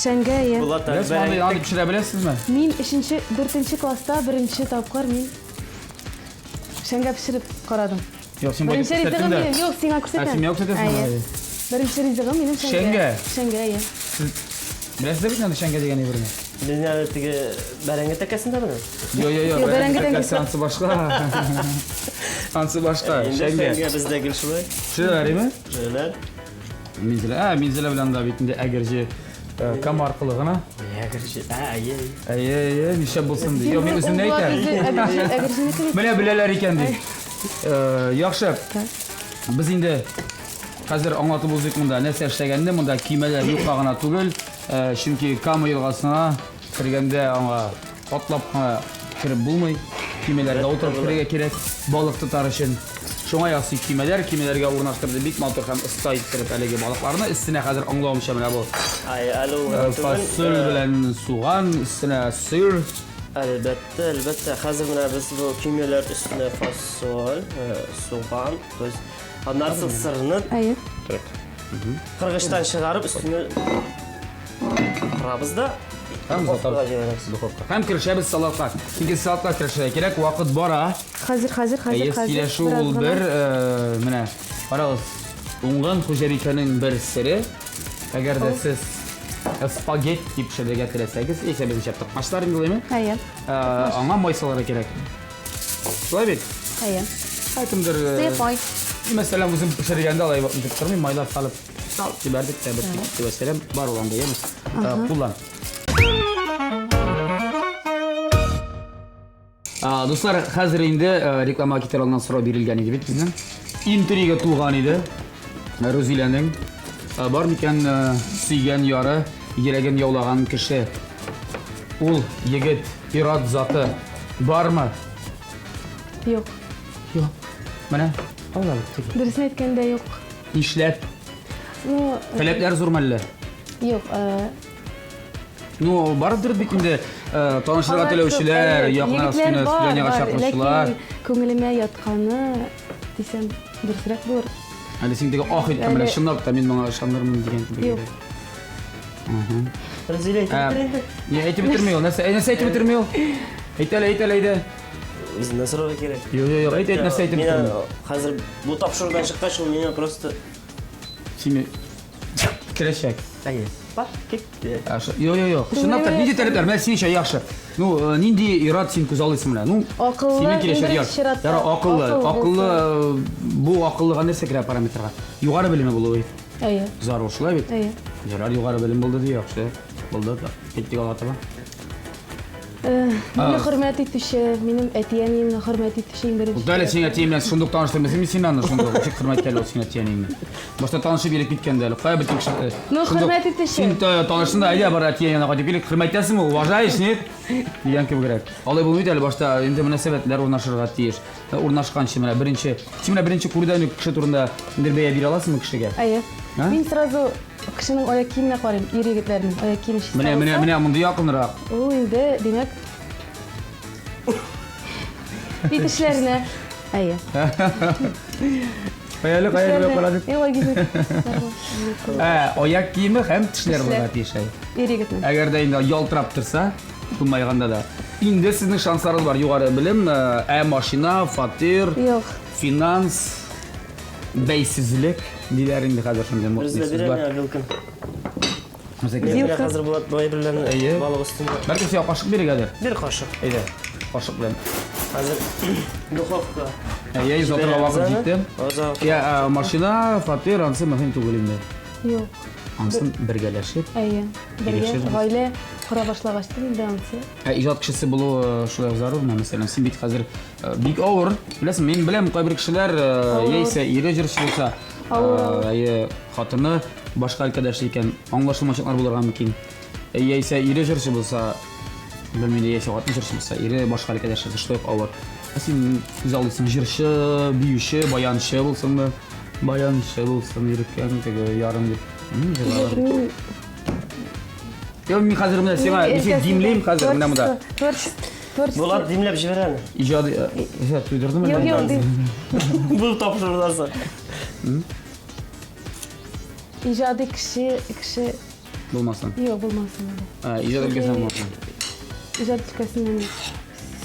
Шәңгә, әйе. Булат, Беләсезме, андый андый пешерә беләсезме? Мин өченче, дүртенче класста беренче тапкыр мин Шәңгә пешереп карадым. Юк, син Беренче ризыгым минем. Юк, сиңа күрсәтәм. Ә, син миңа күрсәтәсеңме? Әйе. Беренче ризыгым минем шәңгә. Шәңгә? Шәңгә, әйе. Сез беләсез бит инде шәңгә дигән әйберне? Безнең әле теге бәрәңге тәкәсендә белән. Йо, йо, йо, Юк, бәрәңге тәкәсе ансы башка. Ансы башка, Шәңгә. шәңгә. Шәңгә бездә гел шулай. Шулай, әйеме? Шулай. Минзәлә, ә, Минзәлә белән дә бит инде Әгерҗе э, Кама аркылы гына. Әгерҗе, ә, әйе. Әйе, әйе, нишләп булсын ди. Юк, мин үземне әйтәм. Әгерҗенеке бит. Менә беләләр икән ди. Э, Яхшы. Без инде хәзер аңлатып узыйк монда нәрсә эшләгәнне. Монда көймәләр юкка гына түгел. Э, Чөнки Кама елгасына кергәндә аңа Атлап кына кереп булмый. Көймәләргә утырып керергә кирәк, балык тотар өчен. Шуңа ясый көймәләр, көймәләргә урнаштырды бик матур һәм оста иттереп әлеге балыкларны. Өстенә хәзер аңлавымча менә бу Ай, әле ул гына түгел. фасоль белән суган, өстенә сыр. Әлбәттә, әлбәттә. Хәзер менә без бу көймәләр өстенә фасоль, суган, то есть аннан соң сырны Әйе. кыргычтан чыгарып өстенә Кырабыз да Һәм духовкага җибәрәбез. Духовка. Һәм керешәбез салатка. Чөнки салатка керешергә кирәк, вакыт бара. Хәзер, хәзер, хәзер, Әйе, хәзер. сөйләшү ул бер, э, менә карагыз, уңган хуҗабикәнең бер сере. Әгәр дә сез спагетти пешерергә теләсәгез, яисә безнеңчә токмачлар инде улаймы? Әйе. Э, аңа май салырга кирәк. Шулай бит? Әйе. Ә кемдер э, Сыек май. Мәсәлән, үзем пешергәндә алай итеп тормыйм, майлар салып Сал җибәрдек тә бер китте вәссәлам. Бар ул анда, яме. Куллан. Дуслар, хәзер инде реклама китер алдыннан сорау бирелгән иде бит безнең. Интрига туган иде. Рузиләнең бар микән сөйгән яры, йөрәген яулаган кеше? Ул егет, ир-ат заты бармы? Юк. Юк. Менә, алла бит. Дөресен әйткәндә, юк. Нишләп? Ну, Таләпләр зур мәллә? Юк, э, Ну, барыбер бит инде э, танышырга теләүчеләр, якынрак Егетләр бар, свиданиега бар, чакыручылар. ләкин күңелемә ятканы дисәм, дөресрәк булыр. Әле син теге ах иткән менә Әле- чынлап та мин моңа ышанырмын дигән кебек. Юк. иде. Рузилә әйтеп Ә, бетер инде. Не әйтеп бетерми ул? Нәрсә, нәрсә әйтеп бетерми ул? Әйт әле, әйт әле, әйдә. Үзеннән сорарга кирәк. Юк, юк, юк, әйт, әйт, нәрсә әйтеп Мин бетерми? хәзер бу тапшырудан чыккач, ул миңа просто Сине керәчәк. Әйе. Бар, китте. Юк, юк, юк. Чынлап та, нинди таләпләр? Менә синеңчә яхшы. Ну, э, нинди ир-ат син күз алыйсың менә? Ну, Акыллы, синең киләчәк иң яр. беренче чиратта. Яра, акыллы, Акыллы акыллы, э, бу акыллыга нәрсә керә параметрга? Югары белеме булуы бит. Әйе. Зарур шулай бит? Әйе. Ярар, югары белем булды ди, яхшы. Булды. Киттек алга таба. Э, мине хөрмәт итүче, минем әти-әниемне хөрмәт итүче иң беренче. Ул әле синең әтиең белән шундук таныштырмыйсың мин сине аны шундук. Ничек хөрмәт итә әле ул синең әти-әниеңне? Башта танышып йөреп киткәндә әле. Кая бөтен кеше? Э, Ну, хөрмәт итүче. Син таныштың да, әйдә бар әти-әниең янына кайтып килик. Хөрмәт итәсеңме? Уважаешь, нет? Дигән кебегрәк. Алай булмый әле башта инде мөнәсәбәтләр урнашырга тиеш. Э, урнашканчы менә беренче. Син менә беренче күрүдән үк кеше турында бер бәя бирә аласыңмы кешегә? Әйе. Мин сразу Кешенең аяк киеменә карыйм, ир-егетләрнең аяк киеме чиста Менә, менә, менә мондый якынрак. Ул инде, димәк, бит эшләренә. Әйе. Каяле, каяле карадык. Юк, Айгиз. Ә, аяк киеме һәм тешләр булырга тиеш. Ир егетнең. Әгәр дә инде ялтырап торса, тумайганда да. Инде сезнең шансларыгыз бар. Югары белем, ә машина, фатир, Юк. финанс, бәйсезлек диләр инде хәзер шундый модный Бездә сүз бар. бирә вилкин. Үзегез. Менә хәзер Булат бай белән Әйе. балык өстендә. Бәлки сиңа кашык бирергәдер? Бер кашык. Әйдә, кашык белән. Хәзер духовка. Әйе, озатырга вакыт җитте. Озак. Я, ә, машина, фатир, ансы мөһим түгел инде. Юк. Ансын бергәләшеп. Әйе. Бергә Килешербез. гаилә кора башлагач та инде ансы. Ә иҗат кешесе булу э, шулай ук зарурмы? Мәсәлән, син бит хәзер э, бик авыр. Беләсең, мин беләм, кайбер кешеләр э, Авыр. яисә ире җырчы булса, Авыр, э, авыр. әйе, хатыны башка өлкәдә эшли икән, аңлашылмаучылыклар булырга мөмкин. Э, Яисә ире җырчы булса, белмим, яисә хатыны җырчы булса, ире башка өлкәдә эшләсә, шулай ук авыр. Ә син күз алдыйсың, җырчы, биюче, баянчы булсынмы? Баянчы булсын, иреккән теге ярым дип. М, җырлар. Юк, мин Юк, мин хәзер менә сиңа, мин сине димлим хәзер менә монда. Творчество. Творчество. Булат димләп җибәрә әле. Иҗат иҗат туйдырдымы? Юк, юк, дим. Бу тапшырудан соң. Иҗади кеше, кеше Булмасын. юк булмасын инде. Ә, Иҗат өлкәсеннән булмасын. Иҗат өлкәсеннән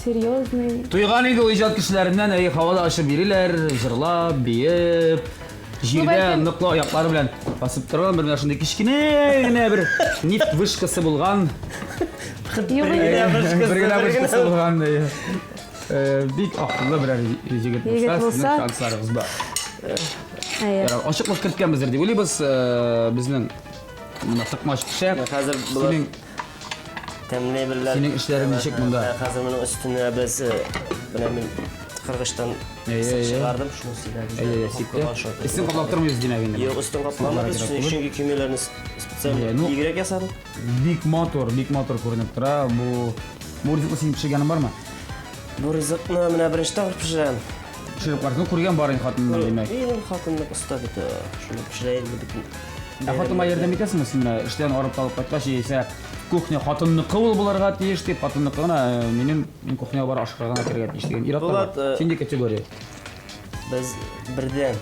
серьезный. Туйган инде ул иҗат кешеләреннән, әй, һавада очып йөриләр, җырлап, биеп, җирдә бәлкем- ныклы аяклары белән басып торган бер менә шундый кечкенә генә бер нефть вышкасы булган. Юк, Бер инде. генә вышкасы, Бер генә бер генә вышкасы булган. әй. Э, Бик акыллы берәр егет булса, Егет сезнең булса. шансларыгыз бар. Әйе. Ярар, ачыклык керткәнбездер дип уйлыйбыз. Э, Безнең менә тыкмач кеше. Менә хәзер Булат Синең тәмле берләр. Синең эшләрең ничек монда? Хәзер моның өстенә без э, менә мин кыргычтан Әйе, кисеп әйе. чыгардым, шуны сибәбез. Әйе, сипте. Өстен каплап тормыйбыз димәк инде. Юк, өстен капламабыз, Кирәк түгел. чөнки көймәләрне специаль Әйе, ну- игрәк ясадым. Бик матур, бик матур күренеп тора. Бу бу ризыкны син пешергәнең бармы? Бу ризыкны менә беренче тапкыр пешерәм. Пешереп карасың, ну, күргән бар инде хатыннан димәк. Минем хатынлык оста бит, э, шуны пешерә инде бөтен. Ә хатынга ярдәм итәсеңме син менә эштән арып талып кайткач, яисә кухня хатынныкы ул булырга тиеш дип, хатынныкы гына э, минем мин кухняга бар ашарга гына керергә тиеш дигән ир-атлар Булат, бар. э, Син нинди категория? Без бердәм.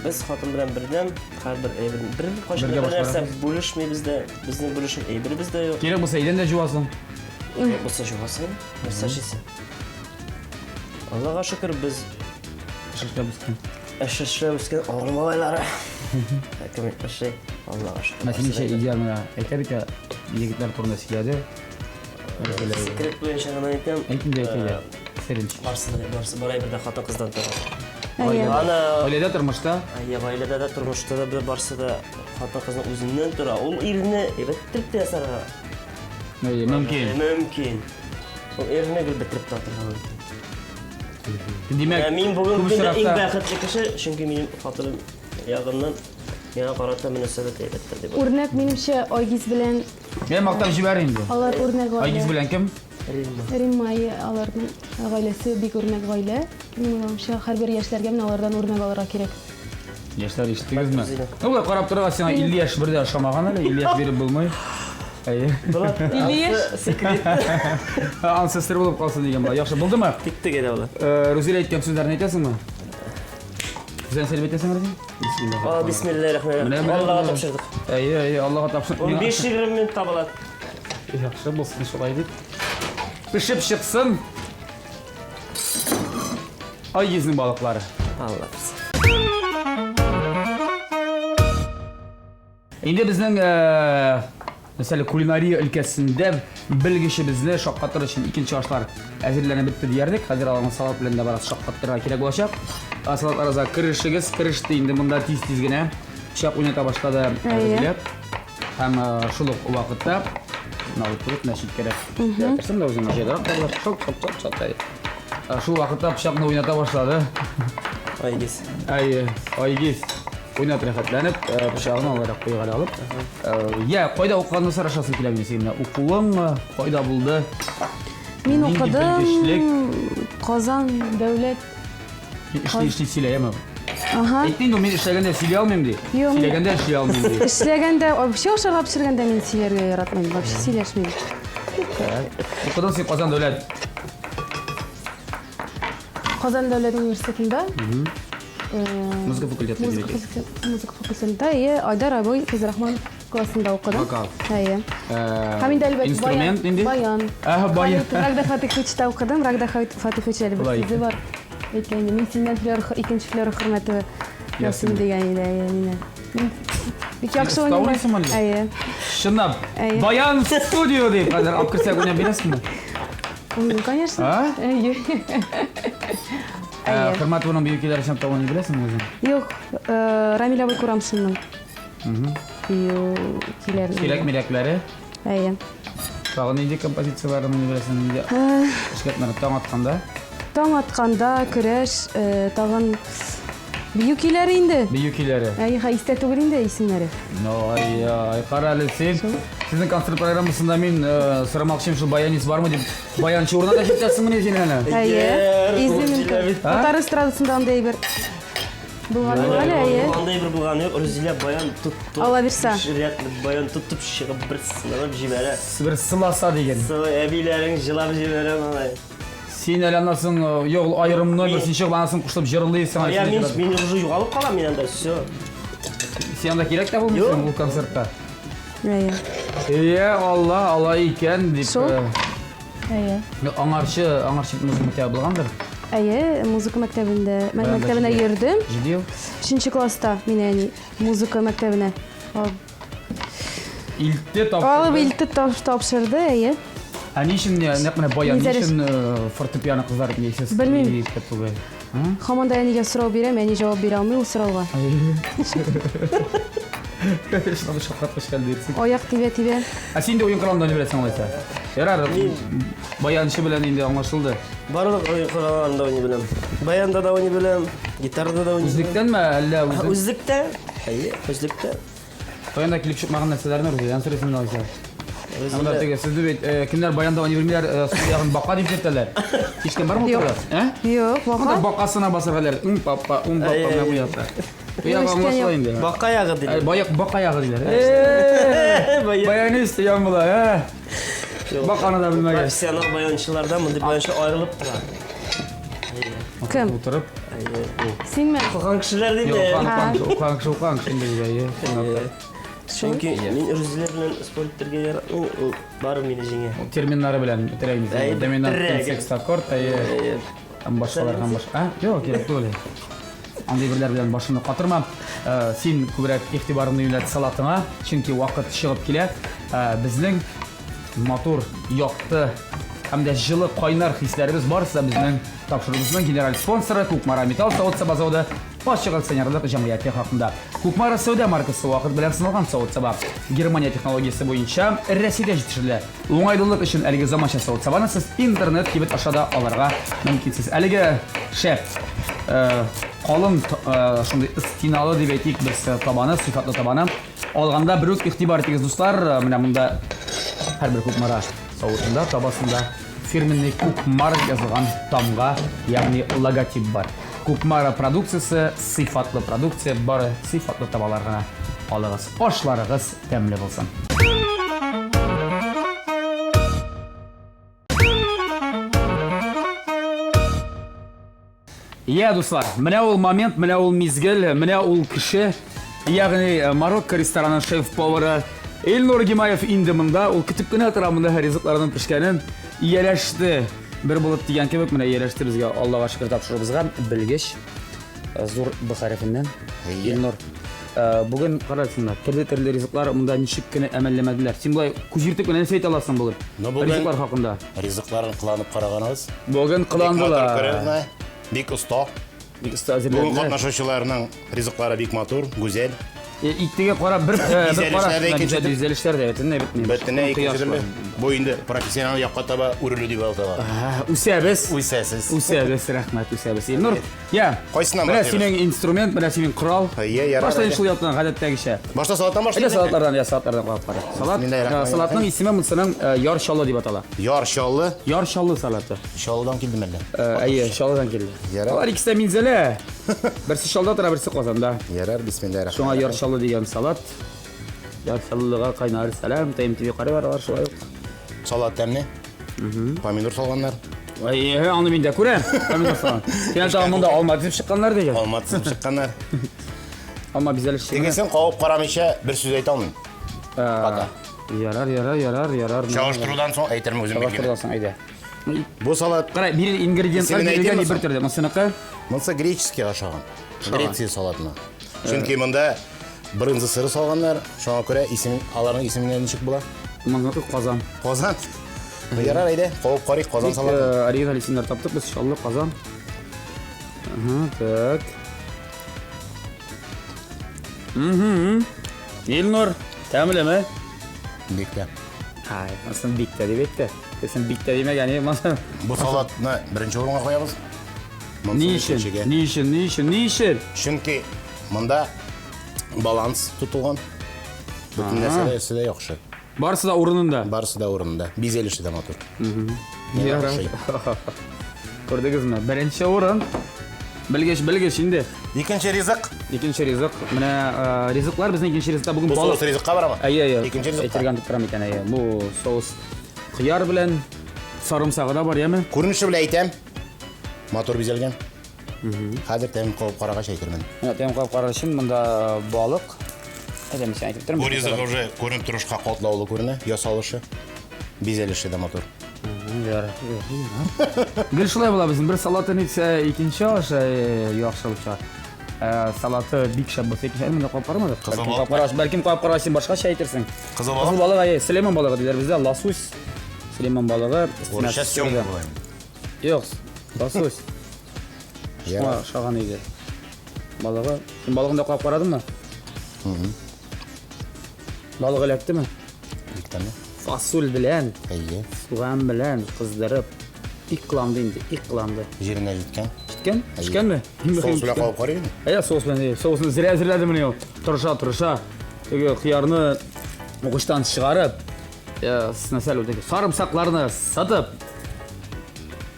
Без хатын белән бердәм, һәрбер әйбер бер кайчан Бергә бер нәрсә башкарабыз. бүлешмибез дә, безнең бүлешер әйберебез дә юк. Кирәк булса идән дә жуасың. Кирәк булса жуасың, нәрсә эшлисең? Аллага шөкер, без Эш эшләп үскән. эш эшләп үскән авыл малайлары. Кем әйтмешли, Аллага шөкер. Менә син ничә идея менә әйтә бит ә, егетләр турында сөйләде. Секрет буенча гына әйтәм. Әйт инде, әйт инде. Серен. Барсы да, барсы бар әйбер дә хатын-кыздан тора. Әйе. Аны Гаиләдә тормышта Әйе, гаиләдә дә, тормышта да бер барсы да хатын-кызның үзеннән тора. Ул ирне әйбәт итеп тә ясарга Әйе, мөмкин. мөмкин. Ул ирне гел бетереп тә атырга мөмкин. Димәк, Ә мин күп бүгенге көндә иң очракта бәхетле кеше, чөнки минем хатыным ягыннан миңа карата мөнәсәбәт әйбәттер дип уйлыйм. Үрнәк минемчә Айгиз белән Мен мактап җибәр инде. алар үрнәк гаилә. Айгиз белән кем? Римма. Римма әйе, аларның гаиләсе бик үрнәк гаилә. Минем уйлавымча, һәрбер яшьләргә менә алардан үрнәк алырга кирәк. Яшьләр ишеттегезме? Рузилә. Ну, болай карап торырга сиңа 50 яшь бер дә ошамаган әле, 50 яшь биреп булмый. Әйе. Булат, 50 яшь? секрет. Ансы сер булып калсын дигән була. Яхшы булдымы? Тиктек әйдә була. Э, Рузилә әйткән сүзләрне әйтәсеңме? Үзең сөйләп әйтәсеңме, Рузилә? Бисмилла. А, бисмиллahirrahmanirrahim. Менә, менә, Аллага менә. тапшырдык. Әйе, әйе, Аллага тапшырдык. 15-20 минут табыла. Яхшы булсын шулай дип. Пешеп чыксын. Айгизнең балыклары. Алла бирсен. Инде безнең э, мәсәлән, кулинария өлкәсендә белгечебезне шаккатыр өчен икенче ашлар әзерләнеп бетте диярлек. Хәзер аларны салат белән дә бераз шаккаттырырга кирәк булачак. Ә Салатларыгызга керешегез, кереште инде монда тиз-тиз генә. Пычак уйната башлады Әйе. Рузилә. Һәм э, шул ук вакытта менә алып куеп, менә читкәрәк. Ятырсың да үзеңә җайдарак та була. Шок, шок, шок, шок. әйе. Ә, Шул вакытта пычакны уйната башлады. Айгиз. Әйе, Айгиз. Уйнап рәхәтләнеп, э, пычагын аларак куйга алып. Э, Я, кайда укыганны сорашасың килә минем синнән. Укуың э, кайда булды? Мин Нинди укыдым белгечлек? Казан дәүләт. Эшли эшли сөйләяме? Ага. Әйтте инде, мин эшләгәндә сөйли алмыйм ди. Юк, мин- Сөйләгәндә эшли алмыйм ди. Эшләгәндә, вообще ашарга пешергәндә мин сөйләргә яратмыйм, вообще сөйләшмим. Укыдың син Казан дәүләт. Казан дәүләт университетында. Музыка факультеты Музыка музыка факультетында, әйе, Айдар абый Фәйзрахман классында укыдым. Вокал. Әйе. Һәм инде әлбәттә Инструмент нинди? Баян. Әһә, баян. Рагда Фатыховичта укыдым. Рагда Фатыхович әле бер сүзе бар. Әйткән иде, мин синнән Флера, икенче Флера Хөрмәтова ясыйм дигән иде, әйе, мине. Бик яхшы уйныйм. Әйе. Чынлап. Баян студио дип хәзер алып керсәк уйнап бирәсеңме? Ну, конечно. А? Әйе. Ә, Хөрмәтованың бию көйләре чынлап та уйный беләсеңме үзең? Юк, э, Рамил абый Курамшинның. Бию көйләрен. Кирәк мирәкләре. Әйе. Тагын нинди композицияләрен уйный беләсең? Нинди эшкәртмәләр таң атканда? Таң атканда, көрәш, э, тагын бию көйләре инде. Бию көйләре. Әйе, ха, истә түгел инде исемнәре. Ну, ай, ай, кара әле син. Сезнең концерт программасында мин э, сорамакчы шул баянист бармы дип, баянчы урынына да җитәсеңмени син әле? Әйе. Изюминка. А? Татар эстрадасында андый әйбер булган юк әле, әйе. Андый бер булган юк. Рузилә баян тотып. Алла бирсә. Биш рәтле баян тотып чыгып бер сынып җибәрә. Бер сыласа диген. Сылы әбиләрең җылап җибәрә малай. Син әле аннан соң, э, юк, ул аерым номер, син чыгып аннан соң кушылып җырлыйсың. Я мин мин уже югалып калам мин анда, все. Син анда кирәк тә булмыйсың ул концертта. Әйе. Ие, Алла, алай икән дип. Шул. Э, Әйе. Аңарчы, аңарчы музыка мәктәбе булгандыр. Әйе, музыка мәктәбендә, мен Баянда мәктәбенә җиде. йөрдем. Җиде ел. Өченче класста мине әни музыка мәктәбенә алып Илтте тапшырды. Алып илтте тапшырды, әйе. Ә ни өчен нәкъ менә баян, ни Минзәлә- өчен э, фортепиано кызлар нисез? Белмим. Түгел. Һаман да әнигә сорау бирәм, әни җавап бирә алмый ул сорауга. Шуны шаккаткыч хәл дирсең. Аяк тибә тибә. Ә син дә уен коралында уйный беләсең алайса. Ярар, баянчы белән инде аңлашылды. Барлык уен коралларында уйный беләм. Баянда да уйный беләм, гитарада да уйный беләм. Үзлектәнме, әллә үзең? Үзлектә. Әйе, үзлектә. Баянда килеп чыкмаган нәрсәләрне Рузиләдән сорыйсың инде алайса. Ә Монда теге сезне бит э, кемнәр баянда уйный белмиләр, э, сул ягын бака дип йөртәләр. Ишеткән бармы Юк. ул Ә? Юк, Монда бака. бакасына басырга Ум папа, ум папа менә бу якта. Бу ягы Юк, ишеткән аңлашыла юк. инде. Бака ягы Ә, диләр. Баяк бака ягы диләр. Э, Баян. Баянист дигән була, ә? Баканы да белмәгән. Профессионал баянчылардан мондый баянчы аерылып тора. Кем? Утырып. Синме? Укыган кешеләр Юк, диде. укыган, укыган кеше, укыган кеше инде әйе. Чынлап та. Чөнки мин Рузилә белән спорт итәргә яратмыйм, ул барыбер мине җиңә. Терминнары белән бетерә инде. Әйе, Доминант бетерә. секстаккорд, әйе. Һәм башкалар һәм башка. А, юк, кирәк түгел. Андый берләр белән башыңны катырма. Э, Син күбрәк игътибарыңны юнәлт салатыңа, чөнки вакыт чыгып килә. Э, Безнең матур, якты һәм дә җылы кайнар хисләребез барысы да безнең тапшыруыбызның генераль спонсоры Кукмара металл савыт-саба заводы Ачык акционерлык җәмгыяте хакында. Кукмара сәүдә маркасы вакыт белән сыналган савыт-саба. Германия технологиясе буенча Россиядә җитештерелә. Уңайлылык өчен әлеге заманча савыт-сабаны сез интернет кибет аша да алырга мөмкинсез. Әлеге шәп э, калын э, шундый стеналы дип әйтик без э, табаны, сыйфатлы табаны алганда бер үк игътибар итегез, дуслар. Менә монда һәрбер Кукмара савытында, табасында фирменный Кукмара дип язылган тамга, ягъни логотип бар. Кукмара продукциясе сыйфатлы продукция, бары сыйфатлы табалар гына алыгыз. Ашларыгыз тәмле булсын. Я, дуслар, менә ул момент, менә ул мизгел, менә ул кеше, ягъни э, Марокко рестораны шеф-повары Илнур Гимаев инде монда, ул көтеп кенә тора монда ризыкларның пешкәнен. Ияләште. Бер булып дигән кебек, менә ияләште безгә, Аллага шөкер тапшыруыбызга белгеч э, зур Б хәрефеннән Илнур. Э, Бүген карасың да, төрле-төрле ризыклар монда ничек кенә әмәлләмәделәр. Син болай күз йөртеп кенә нәрсә әйтә аласың бүген? Ну, бүген- Ризыклар хакында. Ризыкларын кыланып караганыбыз. Бүген Бик матур кыландылар. күренә, бик оста. Бик оста Бүген әзерләделәр. катнашучыларның ризыклары бик матур, гүзәл. Э, Иттеге карап бер э, бер караш Бизәлешләр дә икенче төрле. бизәлешләр дә бөтенләй бетми. Бөтенләй икенче төрле. Бу инде профессионал якка таба үрелү дип атала. Үсәбез. Үсәсез. Үсәбез, рәхмәт, үсәбез. Илнур, я. Кайсыннан Менә башлыйбыз? синең инструмент, менә синең корал. Әйе, ярар, Башта әйдә. шул яктан гадәттәгечә. Башта салаттан Әйдә башлыйбыз. салатлардан, я салатлардан карап кара. Салат, Бисмиллаһир-рахманир-рахим. э, салатның исеме монсының э, яр чаллы дип атала. Яр Чаллы. Яр чаллы салаты. Чаллыдан килдем әллә? Э, Әйе, Чаллыдан килде. Ярар. Алар икесе дә Минзәлә. Берсе Чаллыда тора, берсе Казанда. Ярар, бисмиллаһир-рахманир-рахим. Шуңа яр чаллы дигән салат. Яр чаллыга кайнар сәлам, ТМТV карыйлар алар шулай ук. Салат тәмле. Помидор салганнар. Әйе, аны мин дә күрәм. Помидор салат. Син тагын монда алма тезеп чыкканнар дигән. Алма тезеп чыкканнар. Алма бизәлеш. Тегесен кабып карамыйча бер сүз әйтә алмыйм. Пока. Ярар, ярар, ярар, ярар. Чагыштырудан соң әйтермен үзем билгеле. Чагыштырудан соң әйдә. Бу салат. Кара, бир ингредиентлар бирелгән бер төрле. Монсыныкы? Монсы греческий ашаган. Греция салатына. Чөнки монда брынза сыры салганнар, шуңа күрә исем, аларның исеменә ничек була? Моныкы Казан. Казан. Ярар, әйдә, кабып карыйк Казан салаты. Оригиналь исемнәр таптык без, Чаллы, Казан. Ага, так. Угу. Илнур, тәмлеме? Бик тә. Ай, монысын бик тә дип әйтте. Син бик тә димәгән, монысын. Бу салатны беренче урынга куябыз. Ни өчен? Ни өчен? Ни өчен? Ни өчен? Чөнки монда баланс тотылган. Бөтен нәрсә дә яхшы. Барысы да урынында. Барысы да урынында. Бизәлеше дә матур. Күрдегезме? Беренче урын. Белгеч, белгеч инде. Икенче ризык. Икенче ризык. Менә э, ризыклар безнең икенче ризыкта бүген балык. Бу соус ризыкка барамы? Әйе, әйе. Икенче ризыкка. Әйтергән дип торам икән, әйе. Бу соус кыяр белән сарымсагы да бар, яме? Күренеше белән әйтәм. Матур бизәлгән. Хәзер тәм кабып карагач әйтермен. Менә тәм кабып карар өчен монда балык. Әйдә, мин сиңа әйтеп торам. Бу ризык уже күренеп торышка катлаулы күренә, ясалышы, бизәлеше дә матур. Гел шулай була безнең. Бер салатын итсә, икенче аш яхшы булып чыга. Салаты бик шәп булса, икенче монда кабып карамадык. Бәлкем кабып карагач, бәлкем кабып карагач син башкача әйтерсең. Кызыл балык. Кызыл балык, әйе, Сөләйман балыгы диләр бездә, лосось. Сөләйман балыгы. Урысча сёмга була инде. Юк, лосось. Шуңа ошаган иде. Балыгы. Син балыгын да кабып карадыңмы? Балык эләктеме? Бик тәмле. Фасоль белән, Әйе. суган белән кыздырып, ик кыланды инде, ик кыланды. Җиренә җиткән. Җиткән? Пешкәнме? Соус белән кабып карыйм. Әйе, соус белән. Әйе. Соусны зря әзерләде менә ул. Тырыша, тырыша. Теге кыярны угычтан чыгарып, Нәрсә ул теге сарымсакларны сатып.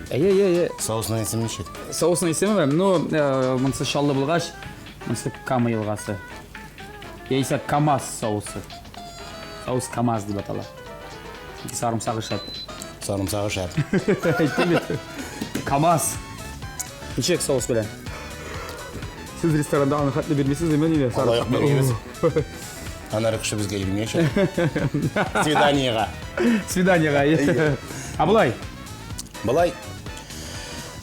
Әйе, әйе, әйе. Соусның исеме ничек? Соусның исеме, ну, монысы Чаллы булгач, монысы Кама елгасы. Яисә КАМАЗ соусы. Соус КАМАЗ дип атала. Сарымсагы шәп. Сарымсагы шәп. Әйттем бит. КАМАЗ. Ничек соус белән? Сез ресторанда аны хәтле бирмисез, димә нидә? Алай ук бирмибез. Аннары кеше безгә йөрмәячәк. Свиданиега. Свиданиега. Ә болай? Болай.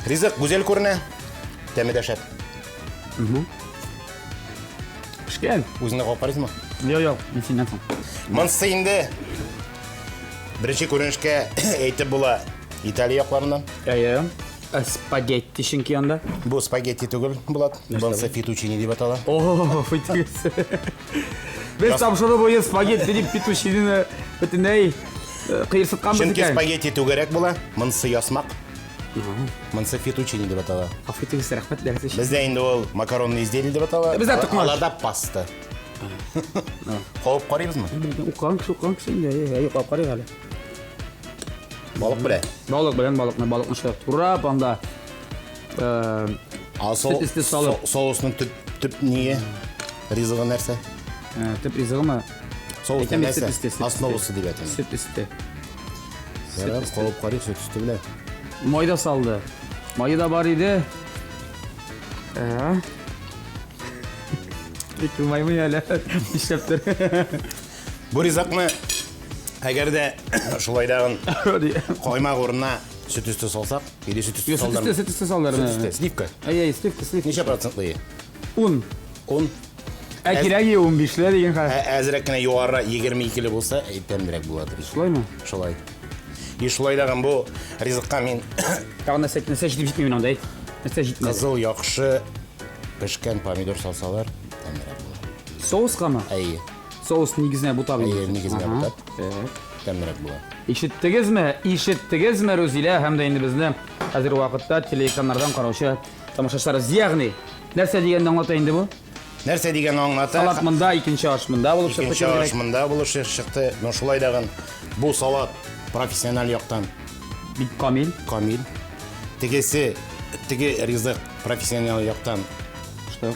Ризык гүзәл күренә. Тәме дә шәп. Пешкән. Үзеңне кабып карыйсыңмы? Юк, юк, мин синнән соң. Монысы инде беренче күренешкә әйтеп була Италия якларыннан. Әйе. Ә спагетти чөнки анда. Бу спагетти түгел, Булат. Монысы фетучини дип атала. О, фетучини. Без тапшыру буе спагетти дип фетучинины бөтенләй э, кыерсытканбыз Чөнки икән. спагетти түгәрәк була, монысы ясмак. Монысы фетучини дип атала. Гафу итегез, рәхмәт дәрес өчен. Бездә инде ул макаронный изделие дип атала. Бездә токмач. Аларда паста. Кабып карыйбызмы? Укыган кеше, укыган кеше инде. Әйе, кабып карыйк әле. Балык белән. Балык белән балыкны, балыкны шулай турап анда э, А сөт өсте салып. Соусның төп төп ние? Ризыгы нәрсә? Э, төп ризыгымы? Соус Әйтәм бит, нәрсә? сөт өсте, сөт өсте. Основасы дип әйтәм. Сөт өсте. Ярар, кабып карыйк сөт өсте белән. Май да салды. Мае да бар иде. Ә? Бик елмаймый әле. Нишләптер. Бу ризыкны әгәр дә шулай дагын каймак урынына сөт өсте салсак, или сөт өсте Сөт өсте, сөт өсте салдыр. Сөт өсте, сливка. Әй, әй, сливка, сливка. Ничә процентлы? 10. 10. Ә кирәге 15-ле дигән хәл. Әзрәк кенә югары 22-ле булса, тәмлерәк була дип. Шулаймы? Шулай. И шулай дагын бу ризыкка мин Тагын нәрсә, нәрсә җитеп җитми мин анда, әйт. Нәрсә җитмәде? Кызыл яхшы пешкән помидор салсалар, тәмлерәк була. Соускамы? Әйе. Соус нигезенә бутап инде. Әйе, нигезенә бутап. Тәмлерәк була. Ишеттегезме? Ишеттегезме, Рузилә һәм дә инде безне хәзерге вакытта телеэкраннардан караучы тамашачыларыбыз. Ягъни, нәрсә дигәнне аңлата инде бу? Нәрсә дигәнне аңлата. Салат монда, икенче аш монда булып чыкты. Икенче аш монда булып чыкты. Но шулай дагын бу салат профессиональ яктан бик камил. Камил. Тегесе, теге ризык профессиональ яктан Что?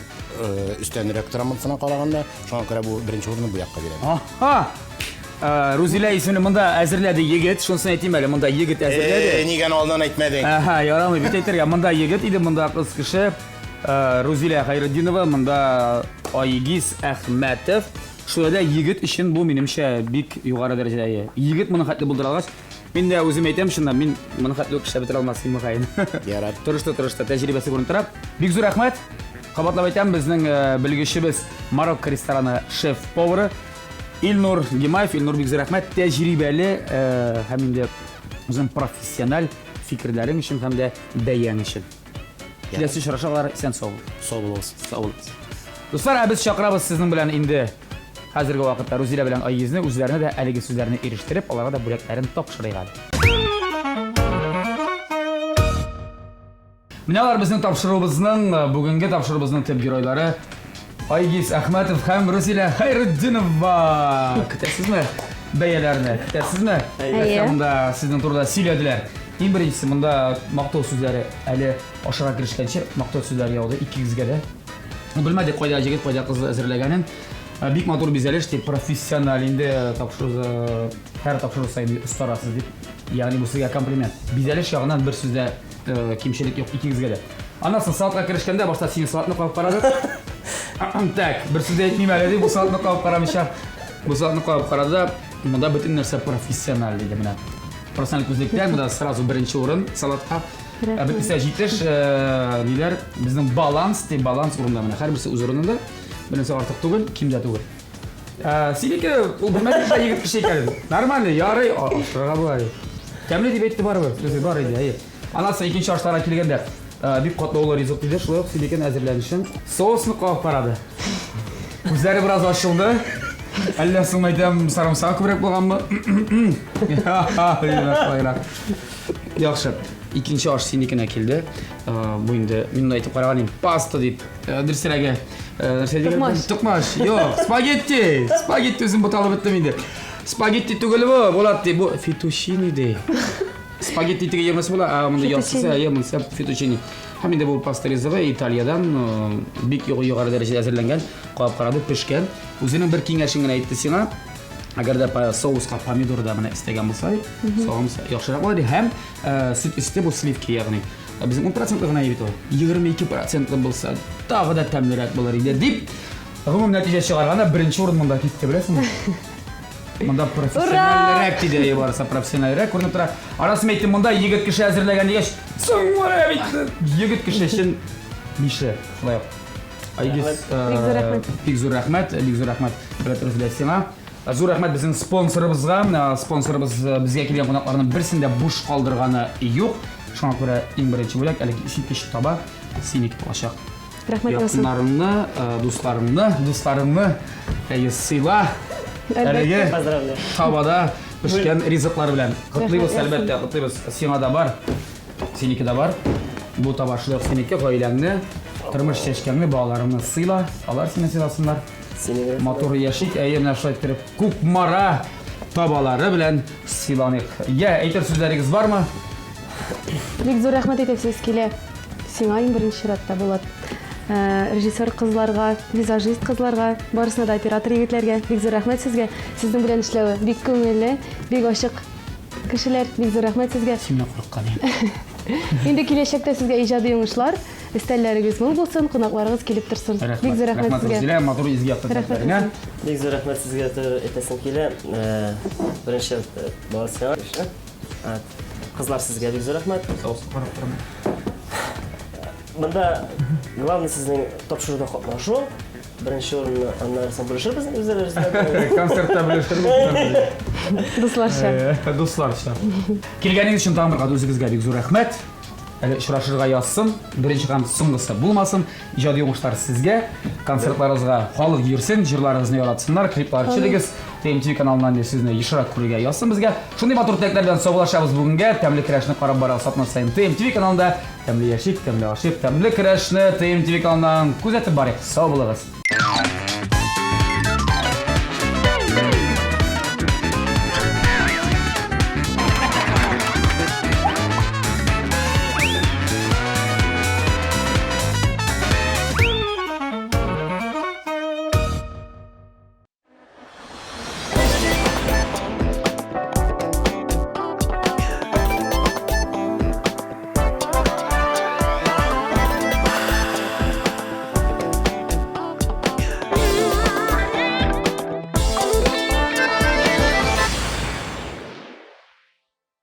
Өстәнрәк тора монысына караганда. Шуңа күрә бу беренче урынны бу якка бирәм. Аһа! Э, Рузилә исемле монда әзерләде егет. Шунысын әйтим әле, монда егет әзерләде. Э, нигә аны алдан әйтмәдең? Әһә, ярамый бит әйтергә. Монда егет иде, монда кыз кеше. Э, Рузилә Хәйретдинова, монда Айгиз Әхмәтов. Шулай да егет өчен бу минемчә бик югары дәрәҗәдә. Егет моны хәтле булдыра алгач, мин дә үзем әйтәм чынлап, мин моны хәтле үк эшләп бетерә алмас идем мөгаен. Ярар. Тырышты, тырышты, тәҗрибәсе күренеп тора. Бик зур рәхмәт. Кабатлап әйтәм, безнең э, белгечебез Марокко рестораны шеф-повары Илнур Гимаев, Илнур бик зур рәхмәт, тәҗрибәле э, һәм инде үзең профессиональ фикерләрең өчен һәм дә бәяң өчен. Киләсе очрашулар исән сау бул. Сау булыгыз. Сау булыгыз. Дуслар, ә без чакырабыз сезнең белән инде хәзерге вакытта Рузилә белән Айгизне үзләренә дә әлеге сүзләрне ирештереп, аларга да бүләкләрен тапшырыйк әле. Менә алар безнең тапшыруыбызның, э, бүгенге тапшыруыбызның төп геройлары Айгиз Әхмәтов һәм Рузилә Хәйретдинова. Көтәсезме бәяләрне? Көтәсезме? Әйе. Монда сезнең турыда сөйләделәр. Иң беренчесе монда мактау сүзләре әле ашарга керешкәнче мактау сүзләре яуды икегезгә дә. Белмәдек кайда җегет, кайда кыз әзерләгәнен. Э, бик матур бизәлеш дип профессиональ инде тапшыру э, һәр тапшыру саен остарасыз дип. Ягъни бу сезгә комплимент. Бизәлеш ягыннан бер сүздә Э, кимчелек юк икегезгә дә. Аннан соң салатка керешкәндә башта синең салатны кабып карадык. Так, бер сүз дә әйтмим әле ди, бу салатны кабып карамыйча. Бу салатны кабып карады да, монда бөтен нәрсә профессиональ диде менә. Профессиональ күзлектән монда сразу беренче урын салатка. Ә бөтенесе җитеш, э, ниләр, безнең баланс ди, баланс урында менә һәрберсе үз урынында. Беренче артык түгел, ким дә түгел. Ә, синеке ул белмәде дә егет кеше икәнен. Нормально, ярый, ашырга була. Тәмле дип әйтте барыбер, сүзе бар иде, әйе. Аннан соң икенче ашларга килгәндә, бик катлаулы ризык диде, шулай ук синекен әзерләнешен. Соусны кабып карады. Күзләре бераз ачылды. Әллә соң әйтәм, сарымсак күбрәк булганмы? Яхшы. Икенче аш синекенә килде. Бу инде мин әйтеп караган идем, паста дип. Э, дөресрәге, э, нәрсә дигән? Токмач. Токмач. Юк, спагетти. Спагетти үзем буталып беттем инде. Спагетти түгел бу, Булат ди, бу фетучини ди. Спагетти теге йөрмәсе була, ә монда ясысы, әйе, монысы фетучини. Һәм инде бу паста ризыгы Италиядән э, бик югары дәрәҗәдә әзерләнгән, кабап карады, пешкән. Үзенең бер киңәшен генә әйтте сиңа. Әгәр дә соуска помидор да менә истәгән булса, соус яхшырак була ди. Һәм сөт өсте бу сливки, ягъни Ә безнең 10 процентлы гына бит ул. 22 процентлы булса, тагы да тәмлерәк булыр иде дип, гомум нәтиҗә чыгарганда беренче урын монда китте, беләсеңме? Монда профессиональрәк диде, әйе, барысы профессиональрәк күренеп тора. Арасын әйттем, монда егет кеше әзерләгән дигәч, соң менә бит егет кеше өчен бишле. Шулай ук. Айгиз, Бик зур рәхмәт. Бик зур рәхмәт, бик зур рәхмәт, Рәхмәт сиңа. Зур рәхмәт безнең спонсорыбызга. Спонсорыбыз безгә килгән кунакларның берсен дә буш калдырганы юк. Шуңа күрә иң беренче бүләк әлеге искиткеч таба синеке булачак. Рәхмәт яусын. Якыннарыңны, дусларыңны, дусларыңны әйе сыйла. Әлеге Поздравляю. табада пешкән ризыклар белән. Котлыйбыз, Рәхмәт, әлбәттә, котлыйбыз. Сиңа да бар. Синеке дә бар. Бу таба шулай ук синеке, гаиләңне, тормыш чәчкәңне, балаларыңны сыйла. Алар сине сыйласыннар. Сине Матур яшик, әйе, менә шулай иттереп Кукмара табалары белән сыйланыйк. Я, әйтер сүзләрегез бармы? Бик зур рәхмәт әйтәсез килә. Сиңа иң беренче чиратта, Булат. Э, режиссер кызларга, визажист кызларга, барысына да оператор егетләргә бик зур рәхмәт сезгә. Сезнең белән эшләве бик күңелле, бик ачык кешеләр. Бик зур рәхмәт сезгә. Синнән курыккан идем. Инде киләчәктә сезгә иҗади уңышлар, өстәлләрегез мул булсын, кунакларыгыз килеп торсын. Бик зур рәхмәт сезгә. Рәхмәт, матур изге якты Рәхмәт теләкләреңә. Бик зур рәхмәт сезгә әйтәсем килә. Э, беренче э, бала сиңа. Кызлар сезгә бик зур рәхмәт. Соусны карап торам. Монда главный сезнең тапшыруда катнашу. Беренче урынны аннары соң бүлешербез үзләребез. Концертта бүлешербез. Дусларча. Э, дусларча. Килгәнегез өчен тагын бер кат үзегезгә бик зур рәхмәт. Әле очрашырга язсын, беренче һәм соңгысы булмасын. Иҗади уңышлар сезгә, концертларыгызга халык йөрсен, җырларыгызны яратсыннар, клиплар төшерегез. TMTV каналыннан сезне ешрак күрергә язсын безгә. Шундый матур теләкләр белән саубуллашабыз бүгенгә. Тәмле көрәшне карап барабыз атна саен TMTV каналында. Тәмле яшик, тәмле ашыйк, тәмле көрәшне TMTV каналыннан күзәтеп барыйк. Сау булыгыз.